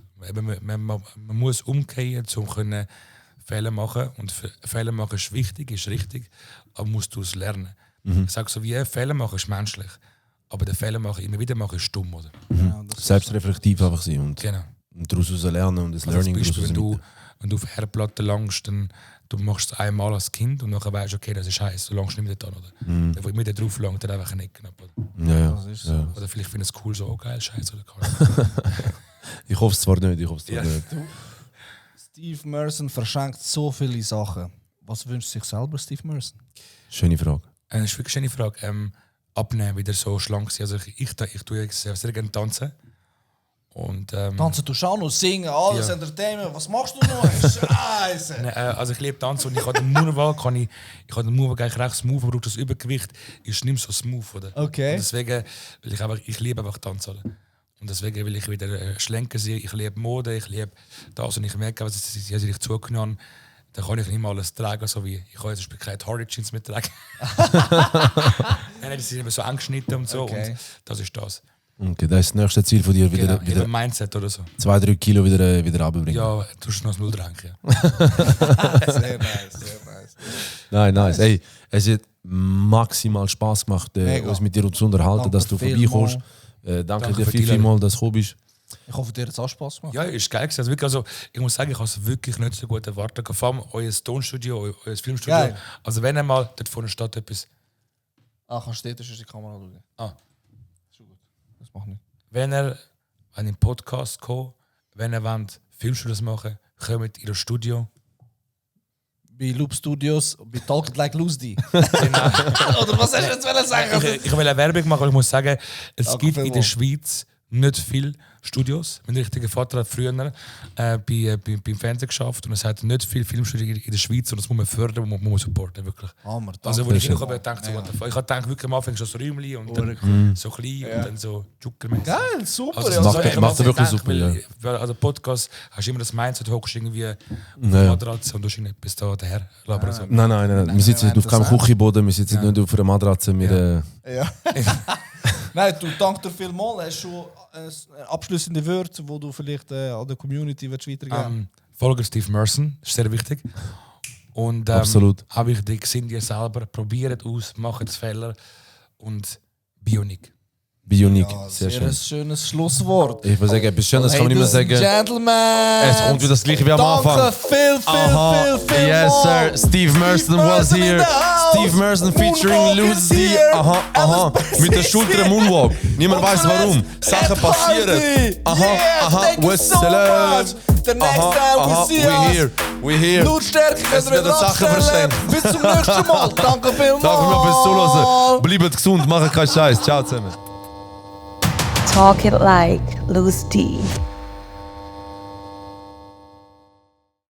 S4: Man muss umkehren, um können Fehler machen. Und Fehler machen ist wichtig, ist richtig, aber musst du es lernen. Ich sage so, wie Fehler machen ist menschlich, aber den Fehler machen, immer wieder machen, ist dumm. Oder?
S3: Genau, das ist
S2: Selbstreflektiv einfach sein und
S4: Genau.
S2: daraus lernen und das
S4: Also
S2: Learning
S4: zum
S2: daraus
S4: Beispiel,
S2: mitnehmen.
S4: wenn du auf Herdplatte langst, dann du machst es einmal als Kind und dann weißt du, okay, das ist scheiße, du langst nicht mehr dran. Oder? Dann, wo ich mit drauf lang, dann einfach nicht knapp. Oder?
S2: Ja.
S3: Das ist so.
S4: Oder vielleicht finde ich es cool, so oh, geil, scheiße. Oder keine
S2: Ich hoffe es zwar nicht,
S4: Ja.
S2: nicht.
S3: Steve Merson verschenkt so viele Sachen. Was wünscht sich selber Steve Merson?
S2: Schöne Frage.
S4: Das ist wirklich eine schöne Frage. Abnehmen, wieder so schlank sein. Also ich tue jetzt sehr gerne tanzen. Und,
S3: Tanzen, du schauen und singen, alles
S4: Ja.
S3: Entertainment. Was machst du noch? Scheiße!
S4: also ich liebe Tanzen und ich habe den Moonwalk, eigentlich recht smooth, aber durch das Übergewicht ist nicht mehr so smooth. Oder?
S3: Okay.
S4: Und deswegen, weil ich liebe einfach Tanzen. Oder? Und deswegen will ich wieder schlenker sein. Ich liebe Mode, ich liebe das und ich merke, was ich zugenommen habe. Dann kann ich nicht mal alles tragen, so wie ich kann jetzt keine Tory Jeans mehr tragen. Nein, die sind immer so angeschnitten und so.
S3: Okay.
S4: Und das ist das.
S2: Okay, das ist das nächste Ziel von dir,
S4: Genau,
S2: wieder
S4: eben Mindset oder so.
S2: 2-3 Kilo wieder runterbringen.
S4: Ja, du hast noch das Müll trinken. Ja.
S3: Sehr nice, sehr nice.
S2: Nein, nice. Ey, es hat maximal Spaß gemacht,
S3: Mega.
S2: uns mit dir zu unterhalten,
S3: Danke
S2: dass du vorbeikommst. Danke dir
S4: für die
S2: vielmals, dass du gekommen bist.
S3: Ich hoffe, dir hat es auch Spaß gemacht.
S4: Ja, ist geil gewesen. Also wirklich, also ich muss sagen, ich habe es wirklich nicht so gut erwartet. Vor allem euer Tonstudio, euer Filmstudio.
S3: Geil.
S4: Also wenn einmal dort vorne steht etwas,
S3: Kannst du die Kamera schauen?
S4: Ah.
S3: Schon gut. Das macht nicht.
S4: wenn ihr an den Podcast kommt, wenn ihr wollt, Filmstudios machen, kommt in das Studio.
S3: Bei Loop Studios, bei Talk It Like Lusdi.
S4: Genau.
S3: Oder was hast du jetzt wollen sagen?
S4: Ich will eine Werbung machen, aber ich muss sagen, es
S3: Danke
S4: gibt in der
S3: vielmals.
S4: Schweiz nicht viele Studios. Mein richtiger Vater hat früher beim Fernsehen geschafft und es hat nicht viele Filmstudios in der Schweiz und das muss man fördern und muss man supporten, wirklich.
S3: Hammer,
S4: Also, wo
S3: danke.
S4: ich hinkomme, habe ich gedacht, so, what the fuck. Ich habe gedacht, wirklich am Anfang schon so Räumchen und dann so klein und dann so Juckermäßig.
S3: Geil, super.
S4: Also,
S3: ja,
S2: macht
S3: so-
S2: er- macht er wirklich super,
S4: Weil, also Podcast hast du immer das Mindset, du hockst irgendwie auf
S2: Ja.
S4: der Matratze und du hast irgendetwas da daher labern. So.
S2: Nein. Wir sitzen nicht auf keinem
S3: das
S2: Küchenboden, wir sitzen nicht auf einer Matratze. Wir,
S3: Ja. Nein, du, danke dir vielmals. Hast du schon abschließende Wörter, wo du vielleicht an der Community weitergeben
S4: Folger Steve Merson, ist sehr wichtig. Und
S2: Absolut.
S4: auch wichtig, sind ihr selber, probiert aus, macht Fehler und Bionik.
S2: Be unique.
S3: Ja,
S2: Sehr
S3: sehr
S2: schön.
S3: ein schönes Schlusswort.
S2: Ich würde sagen, etwas Schönes kann man nicht mehr sagen.
S3: Gentlemen!
S2: Es kommt wieder das gleiche wie am Anfang.
S3: Danke viel
S2: Yes,
S3: mal.
S2: sir. Steve Merson was
S3: Merson in
S2: here.
S3: the house.
S2: Steve Merson featuring
S3: Moonwalk is
S2: Lucy.
S3: here.
S2: Aha.
S3: Elvis
S2: Mit der
S3: Presley
S2: Schulter
S3: is
S2: Moonwalk. Niemand
S3: Und
S2: weiß
S3: zuletzt
S2: warum. Sachen
S3: Ed
S2: passieren.
S3: Hardy.
S2: Aha.
S3: Thank you so
S2: Wassalam.
S3: much. The next time we see us.
S2: We here.
S3: Lautstärke
S2: Es
S3: können wir
S2: werden
S3: wieder
S2: Sachen
S3: abstellen.
S2: verstehen.
S3: Bis zum nächsten Mal. Danke vielmals.
S2: Danke mir fürs Zuhören. Bleibt gesund, macht keinen Scheiß. Ciao zusammen.
S1: Talk it like Lucy D.